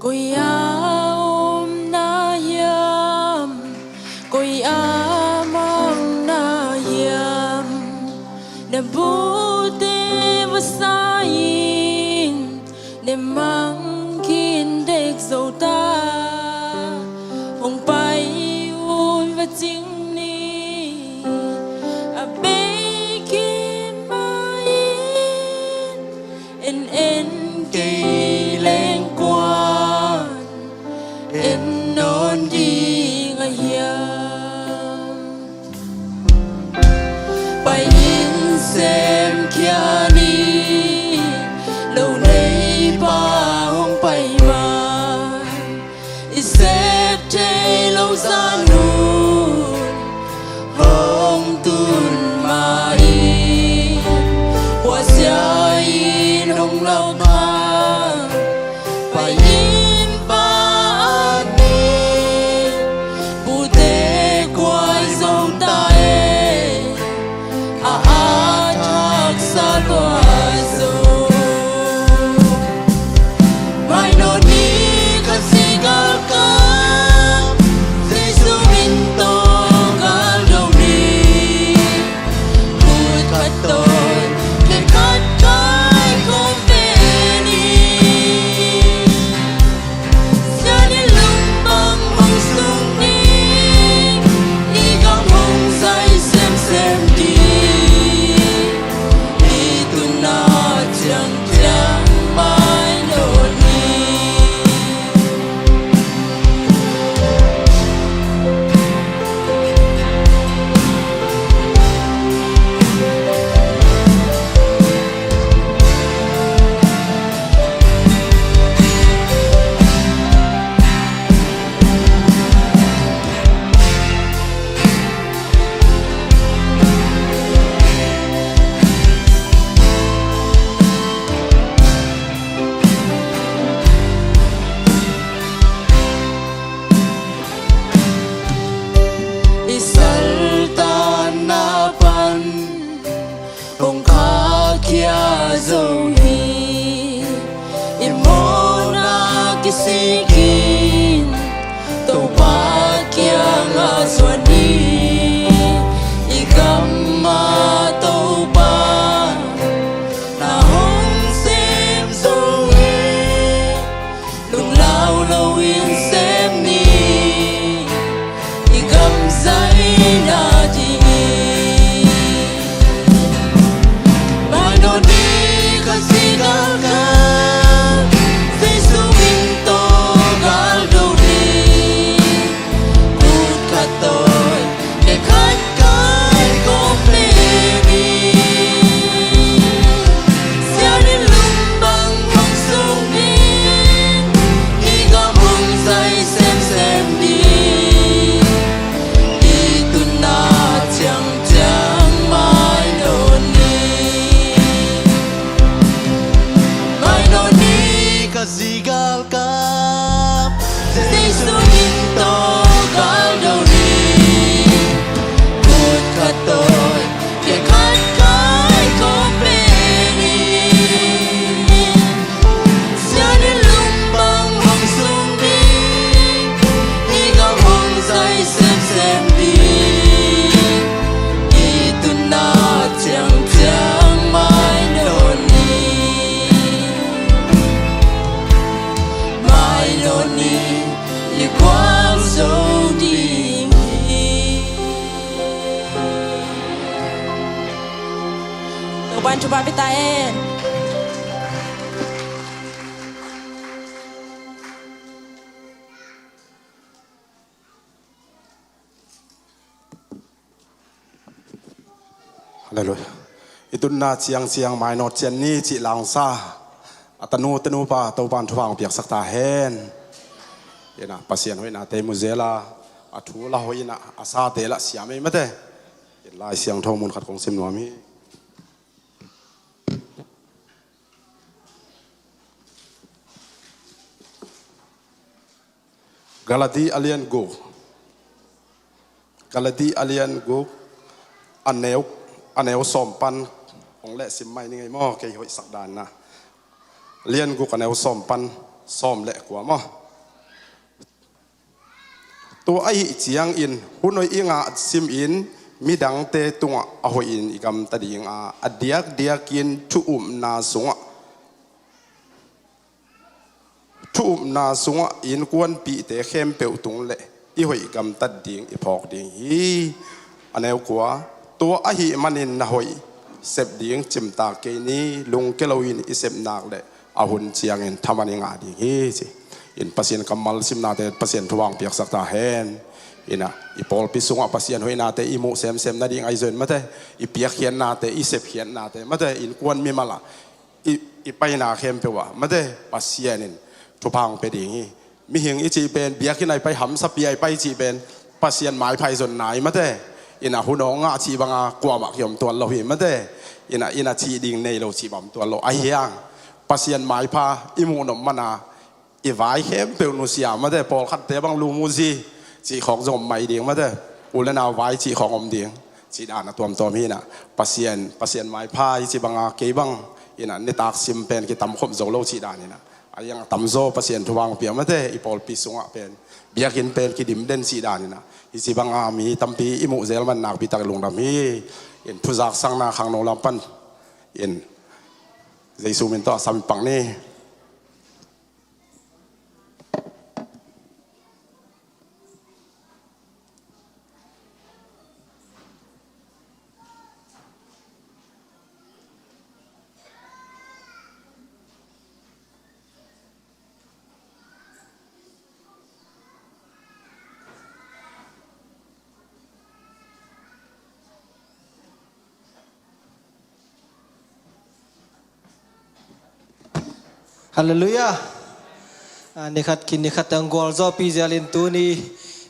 Koi a om na hiam, koi a mang na hiam, na bute va sa in, ne mang khin dek zo ta, hong pai un va cing ni, a bei khin mai in, en en kei leng kuan en nawn ding a hiam. Pai in sem khia ni, lo nei pa hong pai man, i sep thei lo zan un, Kisikin Topa kiangah zuan ni. I gam ah Topa na hong sem zong hi. Lunglau loin sem ni. I gam zaina ding hi. Mai nawn ni ka zi galkap, Jesu min tawh galdo ni. Kut khat tawi, khe khat kai kawm pen hi. Sianin lum bang hong sung ni. I gam hong zai semsem ni. I tunna ciangciang mai nawn ni. Mai nawn ni ka zi galkap, Jesu min tawh galdo ni. Kut khat tawi, khe khat kai kawm pen hi. Sianin lum bang hong sung ni. I gam hong zai semsem ni. I tunna ciangciang mai nawn ni. Mai nawn ni. I gualzo ding hi. Topa'n thupha pia ta hen. Halleluiah. I tunna ciangciang mainawt cian ni cih langsa a tanu tanupa Topa'n thupha hong piaksak ta hen. Ina Pasian hoihnate i mu zel a, a thu la hoih ina a sate la siam ei mate. In Lai Siangtho mun khat kong sim nuam hi. Galati a lian guk. Galati a lian guk a neu, a neu sawm pan hong leh sim mai ni ngei maw, kei hoihsak dan na. Lian guk a neu sawm pan sawm le kua maw. Tua ahih ciangin hun hoih i ngah simin midangte tungah a hoihin i gamta ding a, a diakdiakin thu upna sungah thu upna sungah i innkuanpihte khempeuh tung le i hoih gamtat ding i phawk ding hi. A neu kua, tua ahih manin na hoih sep ding cimtak kei ni, lungke loin i sep nak le a hun ciangin thaman i ngah ding hi ci. In Pasian kammal simnate Pasian thu hong piaksak ta hen. Ina i pawlpi sungah Pasian hoihnate i muh semsem nading ahi zongin mate, i piakkhiatnate, i sepkhiatnate mate, innkuan mimal ah i, i paina khempeuh ah mate Pasian in thupha hong pia ding hi. Mihing i cih pen, biakinn ah i pai, hamsapi ah i pai cih pen Pasian maipha i zonna hi mate. Ina hun hong ngah cih banga kuamah kiom tuan lo hi mate. Ina, ina cih ding nei lo cih bang om tuan lo. Ahi hang Pasian maipha i muh nop mana i vai khempeuh nusia mate, pawlkhatte bang lum uh zi cih khawng zong om mai ding mate, u le nau vai cih khawng om ding cih dan a tuamtuam hi na. Pasian, Pasian maipha i cih banga kei bang ina nitak sim pen kitam khop zo lo cih dan ina. A iang a tamzaw Pasian thu hong pia mate, i pawlpi sungah pen, biakinn pen kidim den cih dan ina. Hi cih banga mi tampi i muh zel man nakpi tak lungdam hi. In thu zaksakna khangno lam pan in Jesu min tawh a sam i pang ni. Halleluiah. Ah, nikhat khin nikhat teng gualzawhpih zelin tuni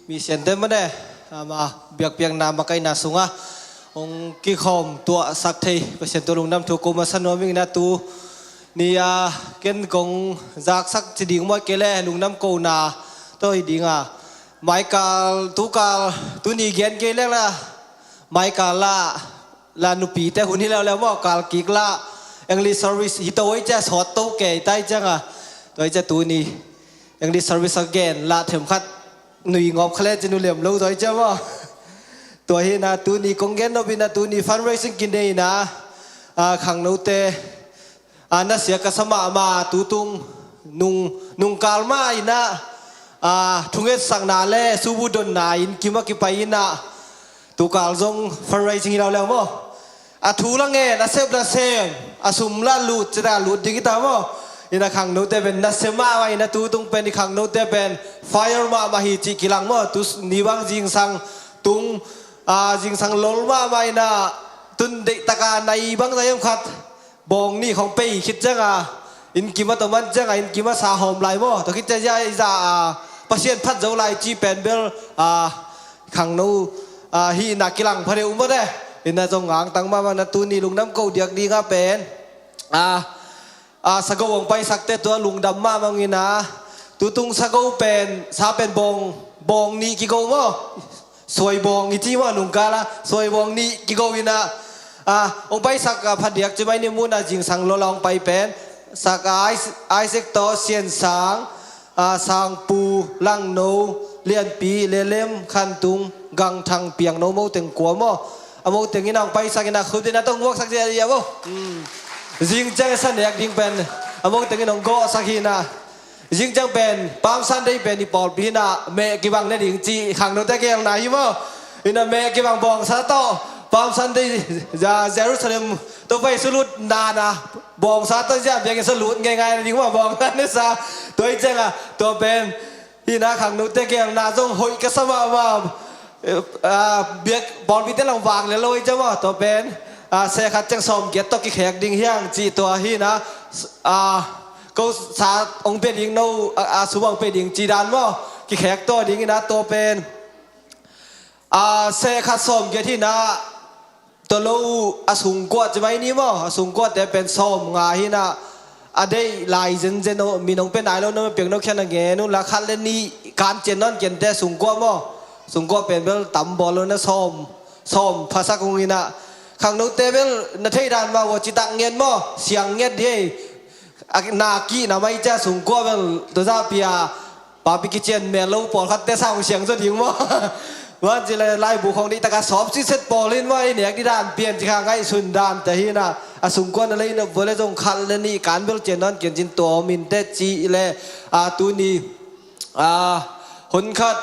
mi siante mane, ama biakpiakna makaihna sungah hong kikhawm tuahsak thei Pasian tungah lungdam thu ko masa nuam ing. Ina tuni a ken kong zaksak ci ding maw, kei le lungdam kona tawh hi ding a, maikal tukal tuni gen kei leng la, maikal la la nupite hun hi leuleu maw, kal kik la English service hi to ei cia, sawt to kei tai cianga, to ei cia tuni English service a gen lah themkhat nui ngawp kha le cin uh lem lo zaw i cia maw? Tua hi na tuni kong gen nop ina tuni fundraising kinei ina, ah, khangnote, ah, nasia ka sa mahmah tutung nung, nungkal mah ina, ah, thungetsakna le subudonna in kim a kipai ina tukal zong fundraising hi lo leu maw? A thu la ngen, a sep la sem, a sum la lut, cita lut ding hi ta maw? Ina khangnote pen nasia mahmah ina tutung pen i khangnote pen fire mahmah hi cih kilang maw? Tu ni bang zingsang tung, ah, zingsang lol mahmah ina tun deihtaka nai bang zai om khat bawng nih khong pei khit cianga inn kim a tawh man cianga inn kim a sa hawm lai maw? Tua khit ciang zia i za, ah, Pasian phat zo lai cih pen bel, ah, khangno, ah, hihna kilang pha deuh maw te? Ina zong ngangtang mahmah na tuni lungdam ko diak dinga pen, ah, ah, sago hong paisakte tua lungdam mahmah ina tutung sago pen sa pen bawng, bawng nih kigo maw? Suaibawng i ci maw nungkala suaibawng nih kigo ina, ah, hong paisak, ah, phadiak ci mai ni muna zingsang lola hong pai pen sak, ah, Isaac tawh Siansang, ah, Sangpu, Langno, Lianpi, Lelem, Khantung, Gangthang, Piangno, Moteng kua maw? A Moteng ina hong paisak ina khut ina tong vuaksak zia zia maw? Hmm. Zing ciang sa nek ding pen a Moteng ina hong gawhsak hi ina. Zing ciang pen Palm Sunday pen i pawlpi ina meh kibang ne ding ci khangnote gelna hi maw? Ina meh kibang bawngsa tawh Palm Sunday, ja, Jerusalem tawh pai sulut nana bawngsa tawh zia biakin sa lut ngeingai na ding maw bawngsa ne sa. Tua i cianga tua pen ina khangnote gelna zong hoih ka sa mahmah. Eh, ah, biak pawlpite lang vang le lo i ciang maw tua pen, ah, seh khat ciang sawm giat tawh kikhek ding hiang cih tua hi ina, ah, ko sa hong pia ding no, a, a sum hong pia ding ci dan maw? Kikhek tawh ding ina tua pen, a, seh khat sawm giat hi ina tua lo a sungkuah ci mai ni maw? A sungkuahte pen sawm nga hi ina a deih lai zenzen aw, min hong pia nai lo na piak no khian a ngen un la khat le nih kan cian nawn kiante sungkuah maw? Sungkuah pen bel tam bawl lo na sawm, sawm phasak hong ina khangnote bel na thei dan maw? Ua citak ngen maw? Siang nget di ei. A, na kihna mai cia sungkuah bel tua zah pia papi kician mel lo pawlkhatte sa hong siang zaw ding maw? Van ci le laibu khong dih taka sawp siset pawl in maw i nek di dan pian ci kha ngaihsun dante hi ina a sungkuah na lei nop vua le zong khat le nih kan bel cian nawn kian cin tua minte ci le, a, tuni, a, hun khat,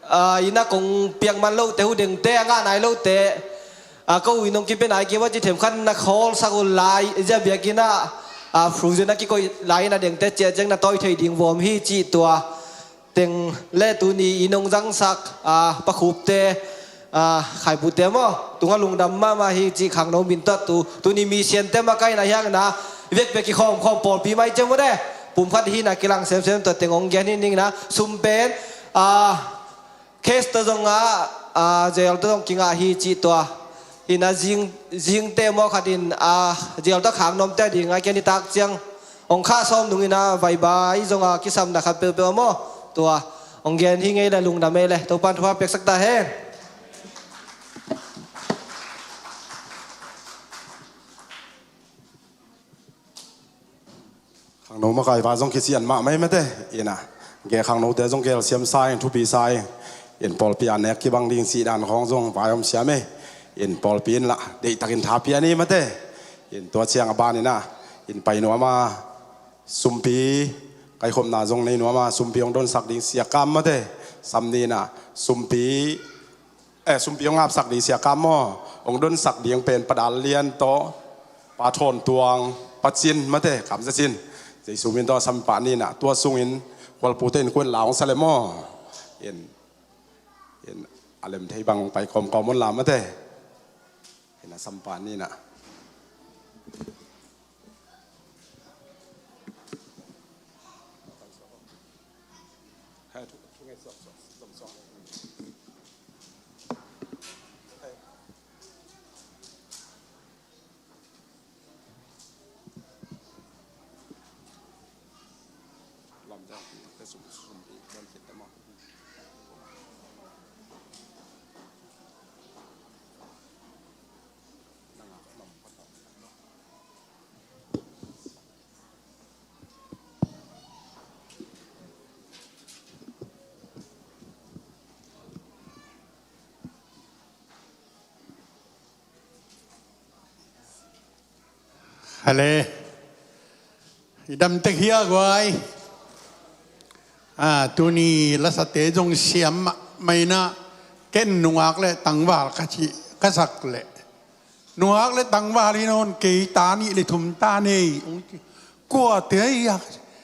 a, ina kong piak man lote hu dengte a ngah nai lote, a, ko ui nong kipia nai kei va ci themkhat na khawlsak uh lai zia biakinn ah, a, frozen a kikoih lai ina dengte ciah ciang na tawi thei ding vawm hi cih tua teng le tuni i nong zangsak, a, pakhupte, a, khaipute maw tunga lungdam mahmah hi cih khangno min tawh tu tuni mi siante makaihna hiangna vekvek i khawmkhawm pawlpi mai ciang maw de pumkhat hina kilang semsem tua teng hong gen hi ningna sum pen, a, case tawh zong a, a, jail tawh zong kingah hi cih tua. Ina zing, zingte maw khatin, a, jail tawh khak nuamte ding a kian i tak ciang hong khah sawm nung ina vaibai zong a kisamna khat peuhpeuh a maw tua hong gen hi ngei le lungdam ei le Topan thupha piaksak ta hen. Khangno makai va zong kician mahmah ei mate ina gel khangnote zong gel siam sa ing thupi sa ing in pawlpi a nek kibang ding cih dan khawng zong vai om siam ei in pawlpi in lah deihtakin tha pia ni mate in tua ciang a ban ina in pai nuam a sumpi kaikhopna zong nei nuam a sumpi hong donsak ding siakam mate sam ni ina sumpi eh, sumpi hong apsak ding siakam maw hong donsak ding pen padal lian tawh pa thawn tuang pa cin mate kamza cin Jesu min tawh sampah ni ina tua sungin kualpute in kuan la hong sa le maw in, in a lem thei bang hong pai kawmkawm on la mate ina sampah ni ina. Pale. I dam tek hia guai. Ah, tuni lasate zong siam mahmah inah, ken nungak le tangval ka cih ka sak leh, nungak le tangval hi nawn, kei ta nih le thum ta nei, ong ci. Kuate a,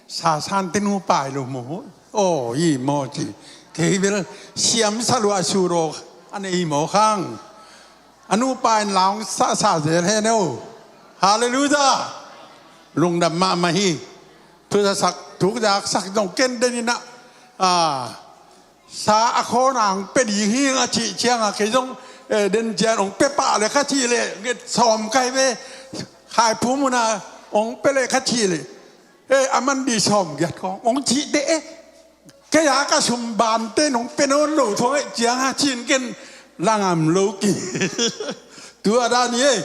Sasan te nupa hi lo maw? Aw, hi maw ci. Kei bel siam sa lua, suraw a nei maw khang. A nupa in la ong sahsah zel hen aw. Halleluiah. Lungdam mahmah hi. Thu za sak, thu za sak zong ken den inah, ah, sa a khawng a ong pia ding hi ing a cih ciangah kei zong, eh, den ciang ong pia pah leh ka cih leh, nget sawm kai ve, Khaiphum hun ah ong pia leh ka cih leh, eh, a man ding sawm giat khawng ong cih teh, eh, kei a ka sum bante nong pia nawn lo thong eh ciangah cin ken langam lo ki. Tua dan hi ei.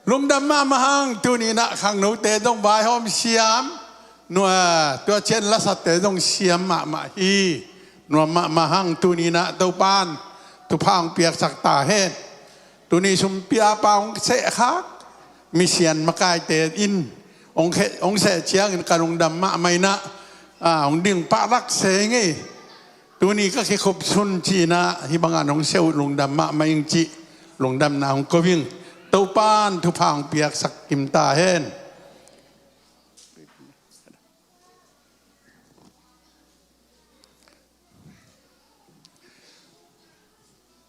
Lungdam mahmah hang, tuni inah khangnote zong vaihawm siam. Nua, tua ciang lasate zong siam mahmah hi. Nuam mahmah hang, tuni inah Topan thupha hong piaksak ta hen. Tuni sumpiapa hong sehkhak misian makaite in hong khe-, hong seh ciangin ka lungdam mahmah inah, ah, hong ding pah lak se ing ei. Tuni ka kikhup sun ci inah hih bangah nong seh uh lungdam mahmah ing cih lungdamna hong ko ing. Topan thupha hong piaksak kim ta hen.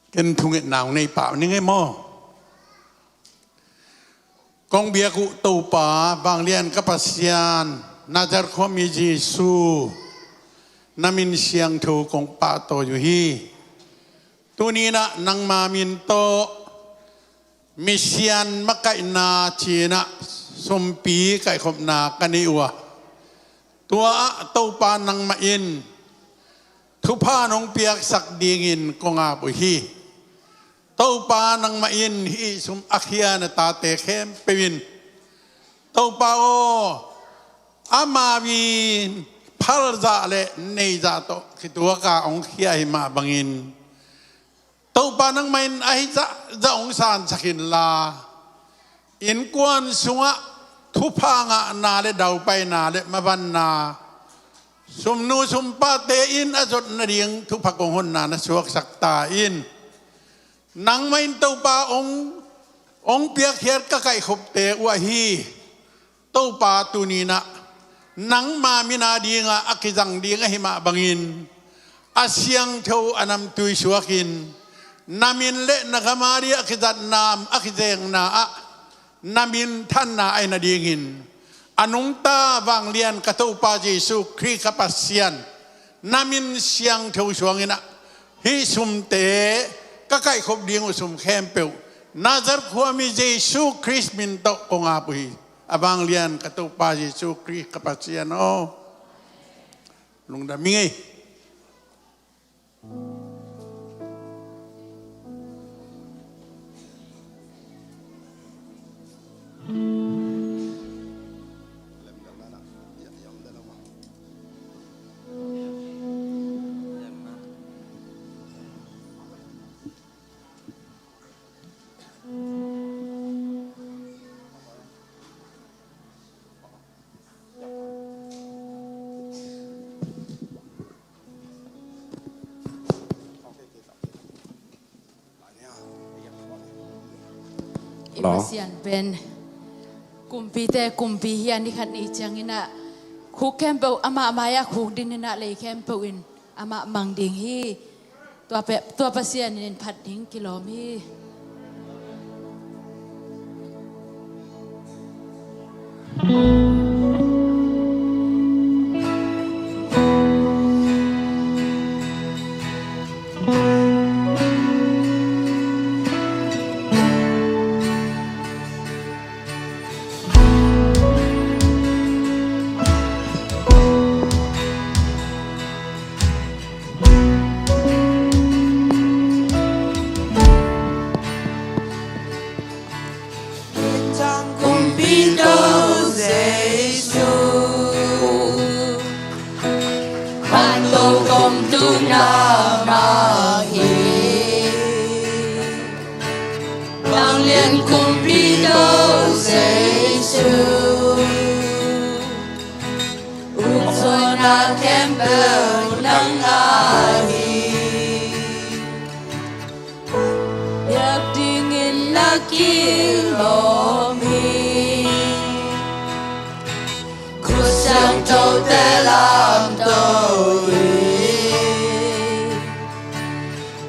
Ken thungetna hong nei pah ning ei maw. Kong biak uh Topa, vanglian ka Pasian, Nazareth khuami Jesu, na min siangtho kong pahtawi uh hi. Tuni inah nangma min tawh misian makaihna ci inah sumpi kaihkhopna ka neih uh a, tua ah Topa nangmah in thupha nong piaksak dingin kong ap uh hi. Topa nangmah in hih sum a khia na tate khempeuh in, Topa aw, amau in phalzah le neihzah tawh kituak a hong khia hi mah bangin, Topa nangmah in ahi zahzah hong sansak inla, innkuan sungah thupha ngahna le daupaina le mavanna, sumnu sumpate in a zot nading thupha kong honna na suaksak ta in. Nangmah in Topa hong, hong piakkhiat ka kaihkhopte uh ahi. Topa tuni inah nangma min a dingah a kizang ding ahi mah bangin, a siangtho a namtui suakin, na min le na gam a dingah a kizatna, a kizengna ah na minthanna ahi nadingin, a nungta vanglian ka Topa Jesu Khrist ka Pasian, na min siangtho suang inah hih sumte ka kaihkhop ding uh sum khempeuh Nazareth khuami Jesu Khrist min tawh kong ap uh hi. A vanglian ka Topa Jesu Khrist ka Pasian aw, lungdam ing ei. I Pasian pen kumpite kumpi hi a, ni khat ni ciang inah khuk khempeuh amah mai-ah khukdin inah lei khempeuh in amah mang ding hi. Tua pe, tua Pasian in phat ding kilawm hi. Kumpi tawh Jesu, man tawh kong tungna mah hi. Vanglian kumpi tawh Jesu, na khempeuh nang a hi. Biak dingin na kilawm hi. Khut siangthote lamto hi.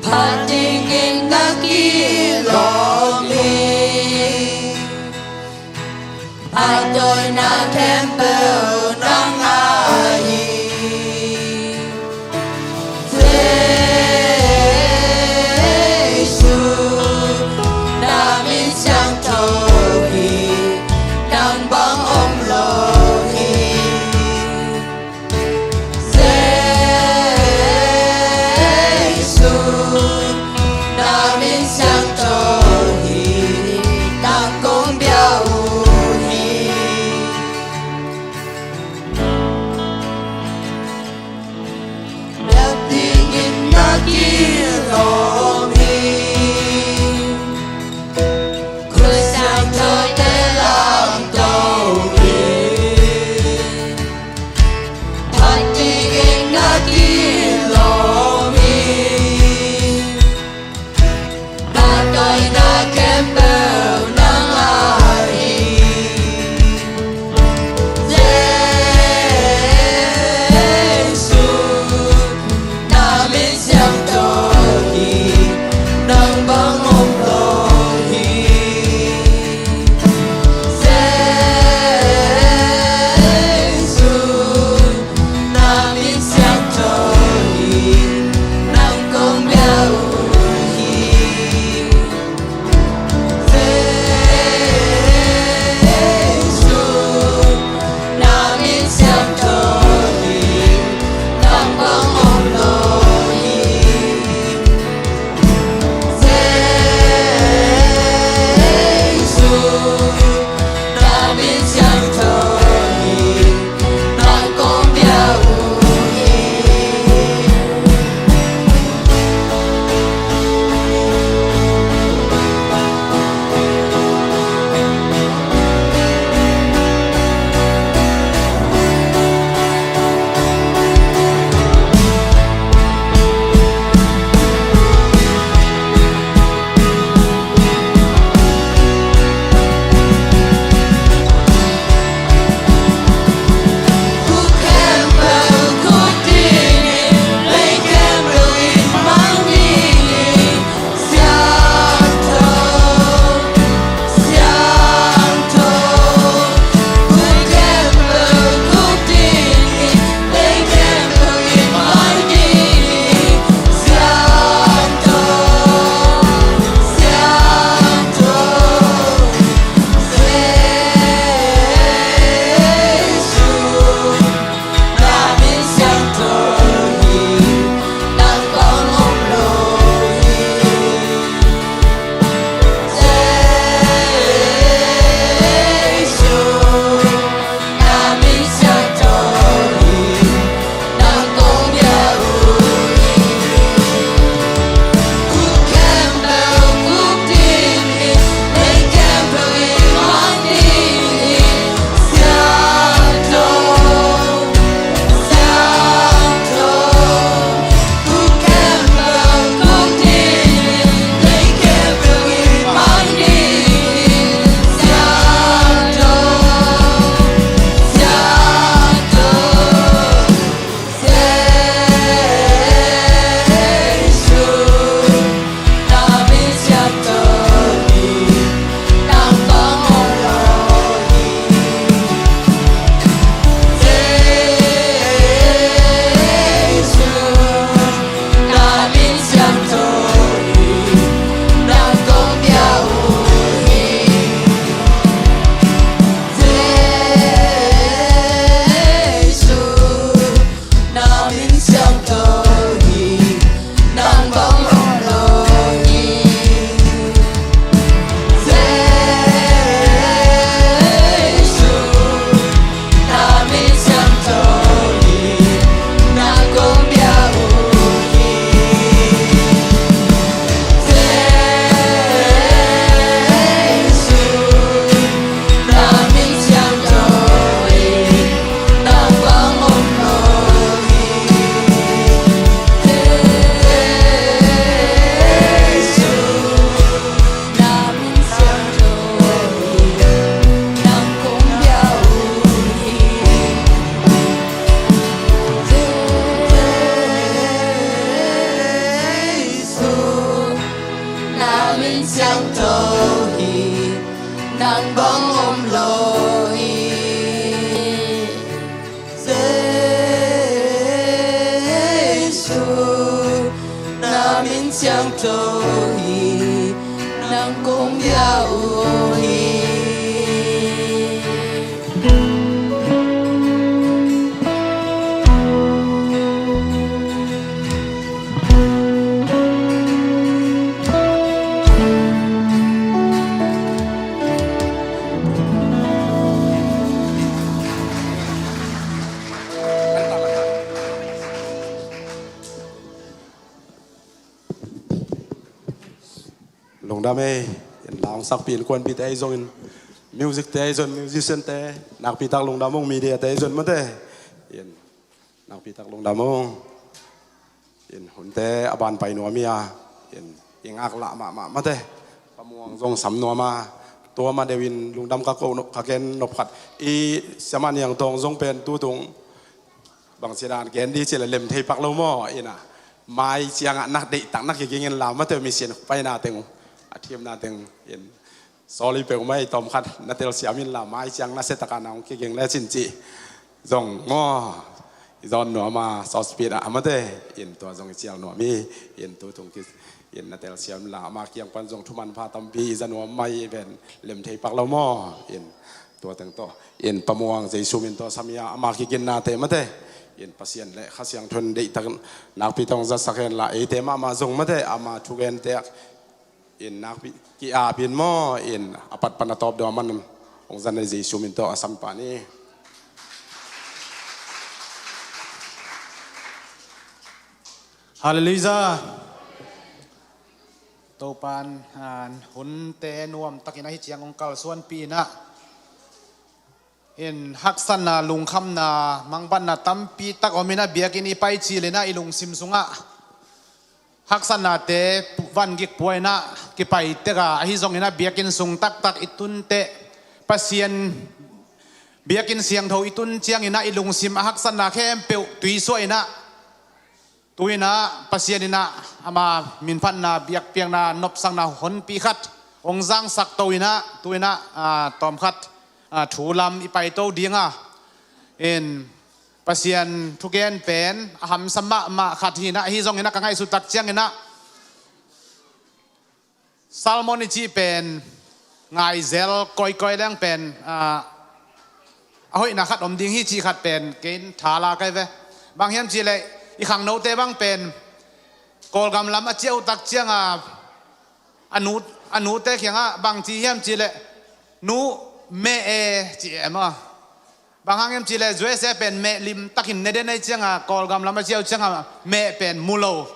Phat dingin na kilawm hi. A tawina khempeuh nang a hi. Jesu, na min siangtho hi. Nang bang om lo hi. Jesu, na min siangtho hi. Nang kong bia uh hi. Biak dingin na kilawm hi. Khut siangthote lamto hi. Phat dingin na kilawm hi. Na tawina khempeuh nang a hi. Jesu, na min siangtho hi. Nang bang om lo hi. Jesu, na min siangtho hi. Nang kong bia uh hi. Jesu, na min siangtho hi. Nang bang om lo hi. Jesu, na min siangtho hi. Nang kong bia uh hi. Siangtho hi, nang kong bia uh hi. Lungdam ei, in la hong sakpi innkuanpihte ahi zongin, music-te ahi zongin, musician-te, nakpitak lungdam ung, media-te ahi zongin mate. In nakpitak lungdam ung. In hunte a ban pai nuam hi a, in i ngaklah mahmah mate. Pa Muang zong sam nuam a, tua mah deuhin lungdam ka ko nop, ka gen nop khat. I Siamah Niang Tawng zong pen tutung bangci dan gen di cih leh lem thei pak lo maw, in a mai ciangah na deihtak na kiging in la mate, mission paina teng uh, a thimna teng in. Sorry peuhmah ei, tawmkhat na telsiam in la mai ciang na siatak a na hong kiging lecin cih zong maw, i zawn nuam a, short speech ah mate, in tua zong i cial nuam hi. In tutung ki, in na telsiam in la ama kiang pan zong thumanpha tampi i za nuam mai ven, lem thei pak lo maw. In tua teng tawh, in Pa Muang Jesu min tawh sam hi a, ama kiginnate mate, in Pasian le Kha Siangtho in deihtak nakpi tawh hong zatsak hen la, eite mahmah zong mate, ama thugente ah in nakpi ki-ap in maw, in a pat pan a tawp dong a man hong zan a, Jesu min tawh a sam pah ni. Halleluiah. Topan, ah, hunte nuamtakin ahi ciang hong kalsuanpih in ah, in haksatna, lungkhamna, mangbatna tampi tak om in ah, biakinn i pai cil in ah i lungsim sungah haksatnate pu-, vangik pua in ah kipai tek a, ahi zongin ah biakinn sung taktak i tun teh, Pasian biakinn siangtho i tun ciangin ah i lungsim a haksatna khempeuh tuisuah in ah, tu in ah Pasian in ah ama minphatna, biakpiakna, nopsakna honpi khat hong zangsak to in ah, tu in ah, ah, tawmkhat, ah, thu lam i paito ding a, in Pasian thugen pen a hamsa mahmah khat hi in ah, ahi zongin ah ka ngaihsut tak ciangin ah sermon i cih pen ngaizel kawikawi leng pen, ah, a hoihna khat om ding hi cih khat pen kei in tha la ka hi ve. Bang hiam cih leh i khangnote bang pen Kawlgam lam a ciah uh tak ciang a, a nu, a nute kiangah bang ci hiam cih leh, "Nu, meh e," ci e maw. Bang hang hiam cih leh U S A pen meh limtakin ne den ahi ciang a, Kawlgam lam a ciah uh ciang a meh pen mu lo.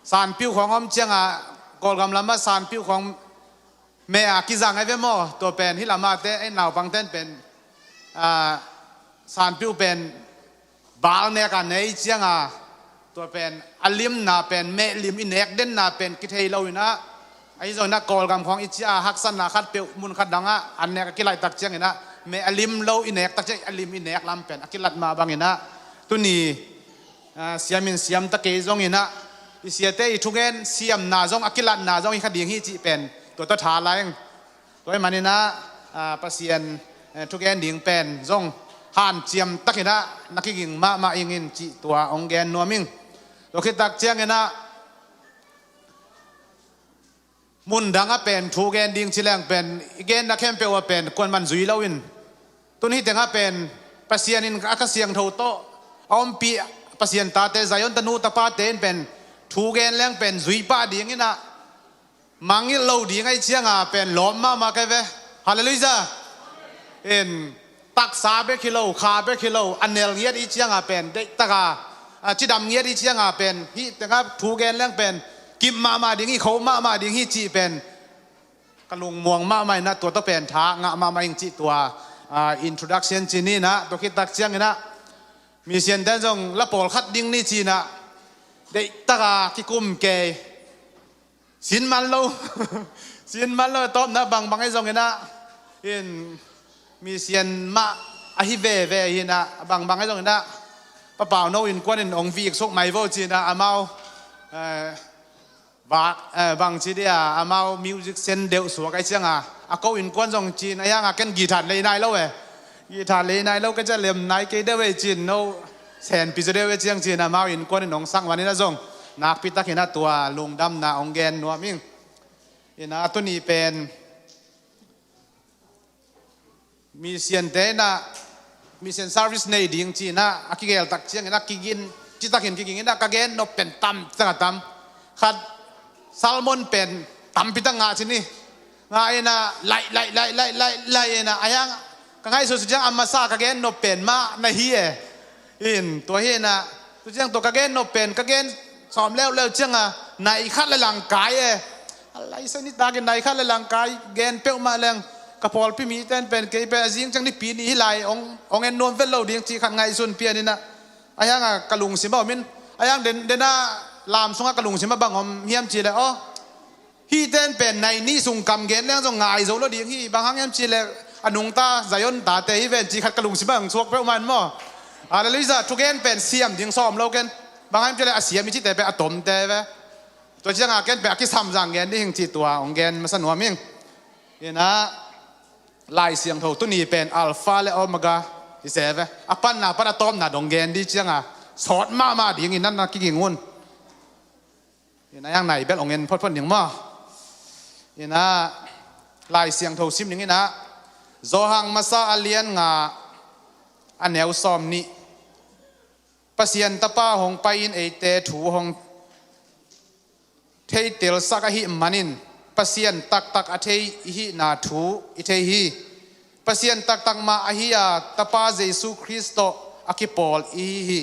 Sanpiu khawng om ciang a, Kawlgam lam ah sanpiu khawng meh a kizang ahi ve maw. Tua pen hih lam ah te, ei naupangte'n pen, ah, sanpiu pen bal nek a ne ciang a, tua pen a limna pen, meh lim i nek denna pen kithei lo in ah, ahi zongin ah Kawlgam khawng i ciah a, haksatna khatpeuh mun khat dang ah an nek a kilaih tak ciangin ah, meh a lim lo i nek tak ciang, a lim i nek lam pen a kilat mah bangin ah, tuni, ah, siam in siam ta kei zongin ah, i siate i thugen siamna zong a kilatna zong hi kha ding hi cih pen tua tawh tha la ing. Tua ahih manin ah, ah, Pasian, eh, thugen ding pen zong hanciam takin ah na kiging mahmah ing in cih tua hong gen nuam ing. Tua khit tak ciangin ah, mun dang ah pen thugen ding ci leng pen i genna khempeuh ah pen kuaman zui lo in, tun hih teng ah pen Pasian in a Kha Siangtho tawh a ompih Pasian tate, Zion tanu tapate in pen thugen leng pen zui pah ding in ah, mangngilh lo ding ahi ciang a pen lawp mahmah ka hi ve. Halleluiah. In taksa bek hi lo, kha bek hi lo, a nel ngiat i ciang a pen deihtak a, a, cidam ngiat i ciang a pen hih teng ah thugen leng pen kip mahmah ding hi, kho mahmah ding hi cih pen ka lungmuang mahmah in ah, tua tawh pen tha ngah mahmah ing cih tua, ah, introduction ci ni in ah, tua khit tak ciangin ah, mission te zong la pawlkhat ding ni ci in ah, deihtak a kikum kei. Sin man lo. Sin man lo, tawpna bangbang ahi zongin ah, in mission mah ahi veve hi in ah, bangbang ahi zongin ah, Pa Pau no innkuan in hong vik suk mai vo ci in ah, amau, eh, vak, eh, bang ci dia, amau music sen deuh suak ahi ciang a, a ko innkuan zong ci in, a hiang a ken guitar lei nai lo e. Guitar lei nai lo ka ci a, lem nai kei deuh e ci in, no senpi zaw deuh e ciang ci in, amau innkuan in hong sang van in ah zong Nakpi takin a tua lungdamna hong gen nuam ing. Ina tuni pen Misiante ina mission service nei ding ci ina a kigeltak ciangin a kigin, citakin kiging ina ka gen nop pen tam taka tam. Khat sermon pen tampi tak ngah ci ni. Ngah ina lai lai lai lai lai lai ina a hiang ka ngaihsut ciang a masa ka gen nop pen mah na hi e. In tua hi ina tu ciang tua ka gen nop pen ka gen sawm leuleu cianga nai khat le langkai e. A laisa nitakin nai khat le langkai gen peuhmah leng ka pawlpi miten pen kei pen a zing ciang nipi ni hi lai hong en nuam vet lo ding cih khat ngaihsun pian ina a hianga ka lungsim a om in a hiang den dena lam sunga ka lungsim a bang om hiam cih le aw hihten pen nai ni sung kam gen leng zong ngai zo lo ding hi. Bang hang hiam cih le a nungta Zion tate hi ven cih khat ka lungsim a hong suak peuhmah in maw. Hallelujah. Thugen pen siam ding sawm lo ken bang hang hiam cih le a siam i cihte pen a tomte ve. Tua cianga ken pen a kisam zang gen ding hing cih tua hong gen masa nuam ing. Ina Lai Siangtho tuni pen Alpha le Omega i se ve. A panna pan a tawpna dong gen ding cianga sawt mahmah ding ina na kiging un. Ina hiang nai bel hong en photphot ning maw. Ina Lai Siangtho sim ning ina Johan masa a lian nga a neu sawm nih. Pasian Tapa hong pai in eite thu hong theitelsak ahih manin Pasian taktak a thei i hihna thu i thei hi. Pasian taktak mah ahi a Tapa Jesu Khrist tawh a kipawl i hi hi.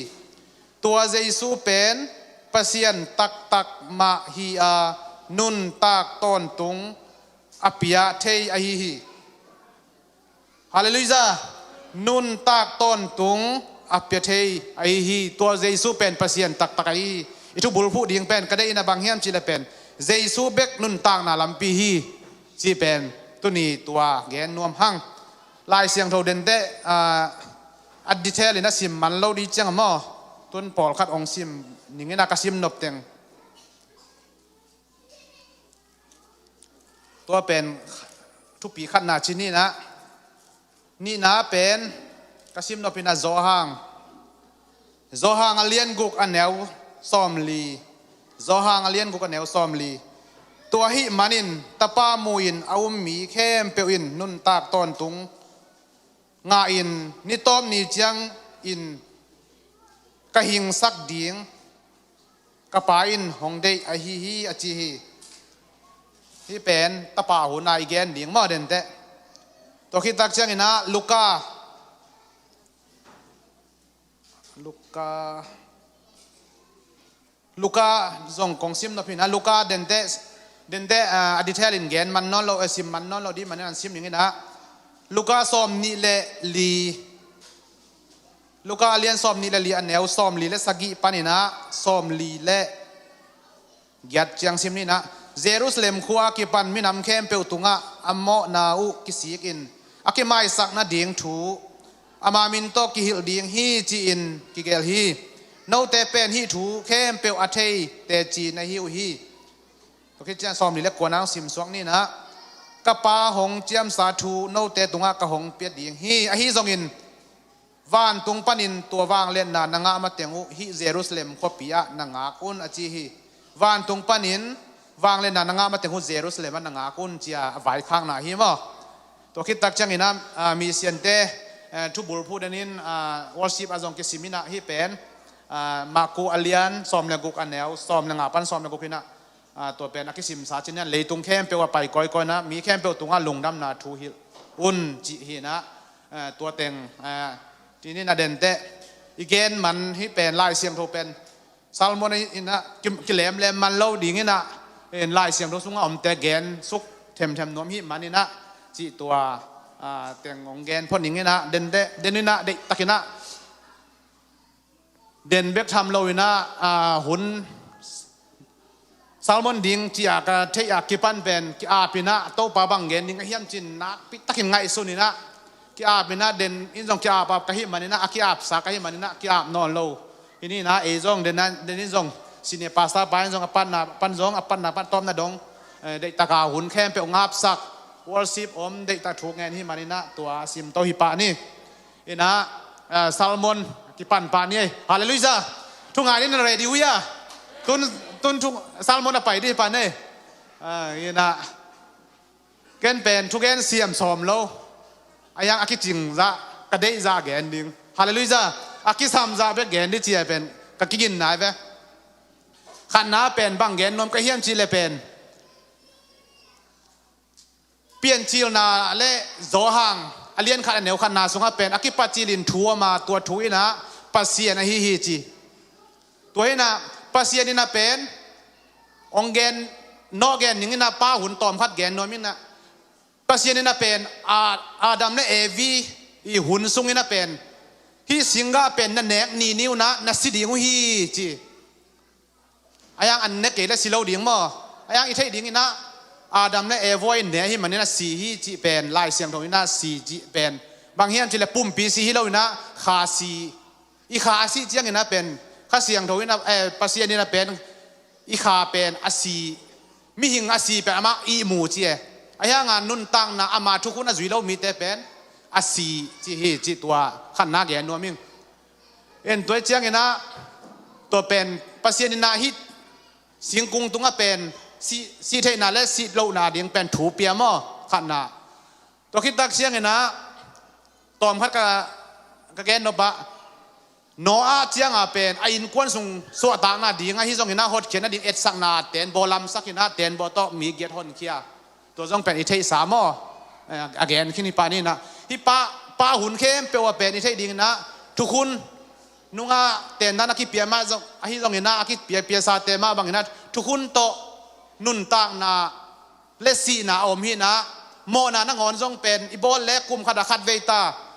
Tua Jesu pen Pasian taktak mah hi a nuntak tawntung a pia thei ahi hi. Hallelujah. Nuntak tawntung a pia thei ahi hi. Tua Jesu pen Pasian taktak ahi hi. I thubulphuh ding pen ka deihna bang hiam cih le pen Jesu bek nuntakna lampi hi. Cih pen tuni tua gen nuam hang. Lai Siangtho dente a detail in a sim man lo ding ciang a maw. Tun pawlkhat hong sim ning ina ka sim nop teng. Tua pen thupi khatna ci nihna. Nihna pen ka sim nop ina Johan. Johan a lian guk a neu sawm li. Johan a lian guk a neu sawm li. Tua ahih manin Tapa mu in a um mi khempeuh in nuntak tawntung ngah in ni tawp ni ciangin ka hingsak ding ka Pa in hong deih ahi hi a ci hi. Hih pen Tapa hun a i gen ding maw dente. Tua khit tak ciang ina Luka Luka Luka zong kong sim nop hi ina Luka dente dente a detail in gen man nawn lo a sim man nawn lo ding manin an sim ning ina Luka sawm nih le li. Luka a lian sawm nih le li a neu sawm li le sagih pan ina sawm li le giat ciang sim nihna. Jerusalem khua a kipan minam khempeuh tungah a mawhna uh kisik in a kimaisak nading thu ama min tawh kihilh ding hi ci-in kigelh hi. Note pen hih thu khempeuh a thei teci na hi uh hi. Tua khit ciang sawm li le kuana hong simsuak nihna. Ka Pa hong ciamsa thu note tungah ka hong pia ding hi. Ahi zongin vantung panin tua vangliatna na ngah mateng uh hih Jerusalem khuapi ah na ngak un a ci hi. Vantung panin vangliatna na ngah mateng uh Jerusalem ah na ngak un cia a vaikhakna hi maw. Tua khit tak ciangin ah, ah, misiante, eh, thubulphuh denin, ah, worship ah zong kisim ina hih pen, ah, Marku a lian sawm le guk a neu sawm le nga pan sawm le guk hi ina, ah, tua pen a kisimsa ci ina leitung khempeuh a pai kawikawi ina mi khempeuh tungah lungdamna thu hilh un cih hi ina, ah, tua teng, ah, ci ina dente i gen man hih pen Lai Siangtho pen Salmon ina ki, kilemlem man lo ding ina, in Lai Siangtho sungah omte gen suk themthem nuam hih man ina cih tua, ah, teng hong gen phot ning ina dente, den ina deihtak ina den bek tham lo ina, ah, hun Salmon ding cia ka theih a kipan pen ki-ap ina Topa bang gen ding a hiam cin nakpi takin ngaihsun ina ki-ap ina den in zong ki-ap ap ka hih man ina a ki-apsa ka hih man ina ki-ap nawn lo. Hi ni ina ei zong den in zong senior pastor pa in zong a panna pan zong a panna pan tawpna dong, eh, deihtaka hun khempeuh ngapsak worship om deihtak thu ngen hih man ina tua simto hi pah ni. Ina, ah, Salmon kipan pah ni ei. Hallelujah. Thu ngai ni na ready uh ia. Tun, tun thu, sermon a pai dih pan ei. Ah, ina. Ken pen thugen siam sawm lo. A hiang a kicing zah, ka deih zah gen ding. Halleluiah. A kisam zah bek gen dih ci a pen ka kigin nai ve. Khatna pen bang gen nuam ka hiam cih le pen Piancilna le Zawhang a lian khat a neu khatna sungah pen a kipacilin thu a ma tua thu inah Pasian ahi hi ci. Tua inah Pasian inah pen hong gen, nawh gen ning inah pa hun tawm khat gen nuam inah Pasian inah pen a, Adam le Evi i hun sung inah pen hih singgah pen na nek ni ni unah na si ding uh hi ci. A hiang an ne kei le si lo ding maw? A hiang i theih ding inah Adam le Eva in ne hi manin a si hi cih pen Lai Siangtho inah si cih pen bang hiam cih le pumpi si hi lo inah kha si. I kha a si ciang inah pen Kha Siangtho inah, eh, Pasian inah pen i kha pen a si. Mihing a si pen amah ihmu ci e. A hiang a nuntakna ama thukhun a zui lo mite pen a si ci hi cih tua khatna gen nuam ing. En tua ciang inah tua pen Pasian inah hih singkung tungah pen si, si theihna le si lohna ding pen thu pia maw khatna. Tua khit tak ciang inah tawm khat ka, ka gen nop ah Noah cianga pen a innkuan sung suahtakna ding ahi zong inah hotkhiatna ding etsakna tenbaw lamsak inah tenbaw tawh mi giat honkhia. Tua zong pen i theihsa maw? Eh, a gen khin hi pa ni inah. Hih pa, pa hun khempeuh a pen i theih ding inah thukhun nungah tendan a kipia mah zong, ahi zong inah a kipia piasate mah bang inah thukhun tawh nuntakna le sihna a om hi inah mawhna nangawn zong pen i bawl le kum khat a khat vei ta.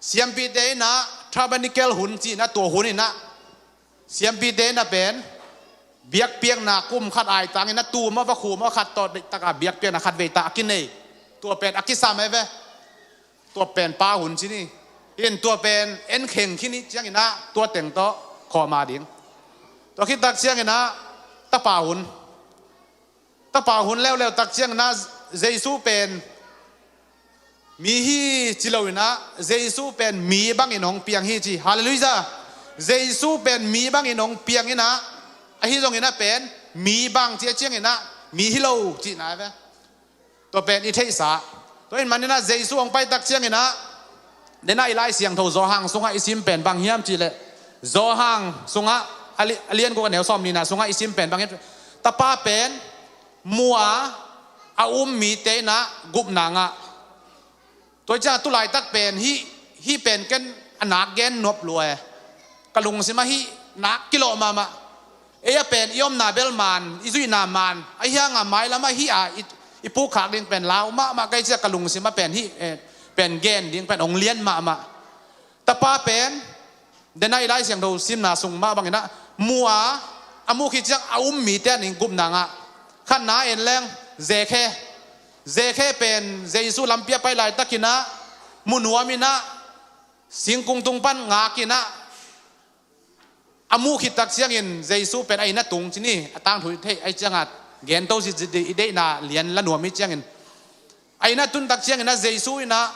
Siampite inah tabernacle hun ci inah tua hun inah Siampite inah pen biakpiakna kum khat aitang inah tuu maw va khu maw khat tawh deihtak a biakpiakna khat vei ta a kinei. Tua pen a kisam ai ve. Tua pen pa hun ci ni. In tua pen en kheng khin hi ciang inah tua teng tawh khawm a ding. Tua khit tak ciang inah tapa hun. Tapa hun leuleu tak ciang inah Jesu pen mi hi ci lo inah Jesu pen mi bangin hong piang hi ci. Halleluiah. Jesu pen mi bangin hong piang inah ahi zong inah pen mi bang ci a ciang inah mi hi lo cihna ai ve. Tua pen i theihsa. Tua in man inah Jesu hong pai tak ciang inah denah i Lai Siangtho Zawhang sungah i sim pen bang hiam cih le Zawhang sungah a li, a lian guk a neu sawm nihna sungah i sim pen bang hiam cih le tapa pen mu a a um mite inah gupna ngah. Tua ciang a tu laitak pen hih, hih pen ken a nak gen nuam lua e. Ka lungsim ah hih nak kilawh mahmah. Ei a pen i omna bel man, i zuihna man, a hiang a mailam ah hih a i, i pukkhak ding pen lau mahmah kai ciah ka lungsim ah pen hih, eh, pen gen ding pen hong lian mahmah. Tapa pen denah i Lai Siangtho simna sung mah bang inah mu a a muh khit ciang a um mite a ning gupna ngah. Khatna en leng Zekhe. Zekhe pen Jesu lampi a pai laitak inah mu nuam inah singkung tung pan ngak inah a muh khit tak ciangin Jesu pen a inn ah tung ci ni. A tangthu i theih ai ciangah gen to zitzit i deihna lian la nuam i ciangin a inn ah tun tak ciangin ah Jesu inah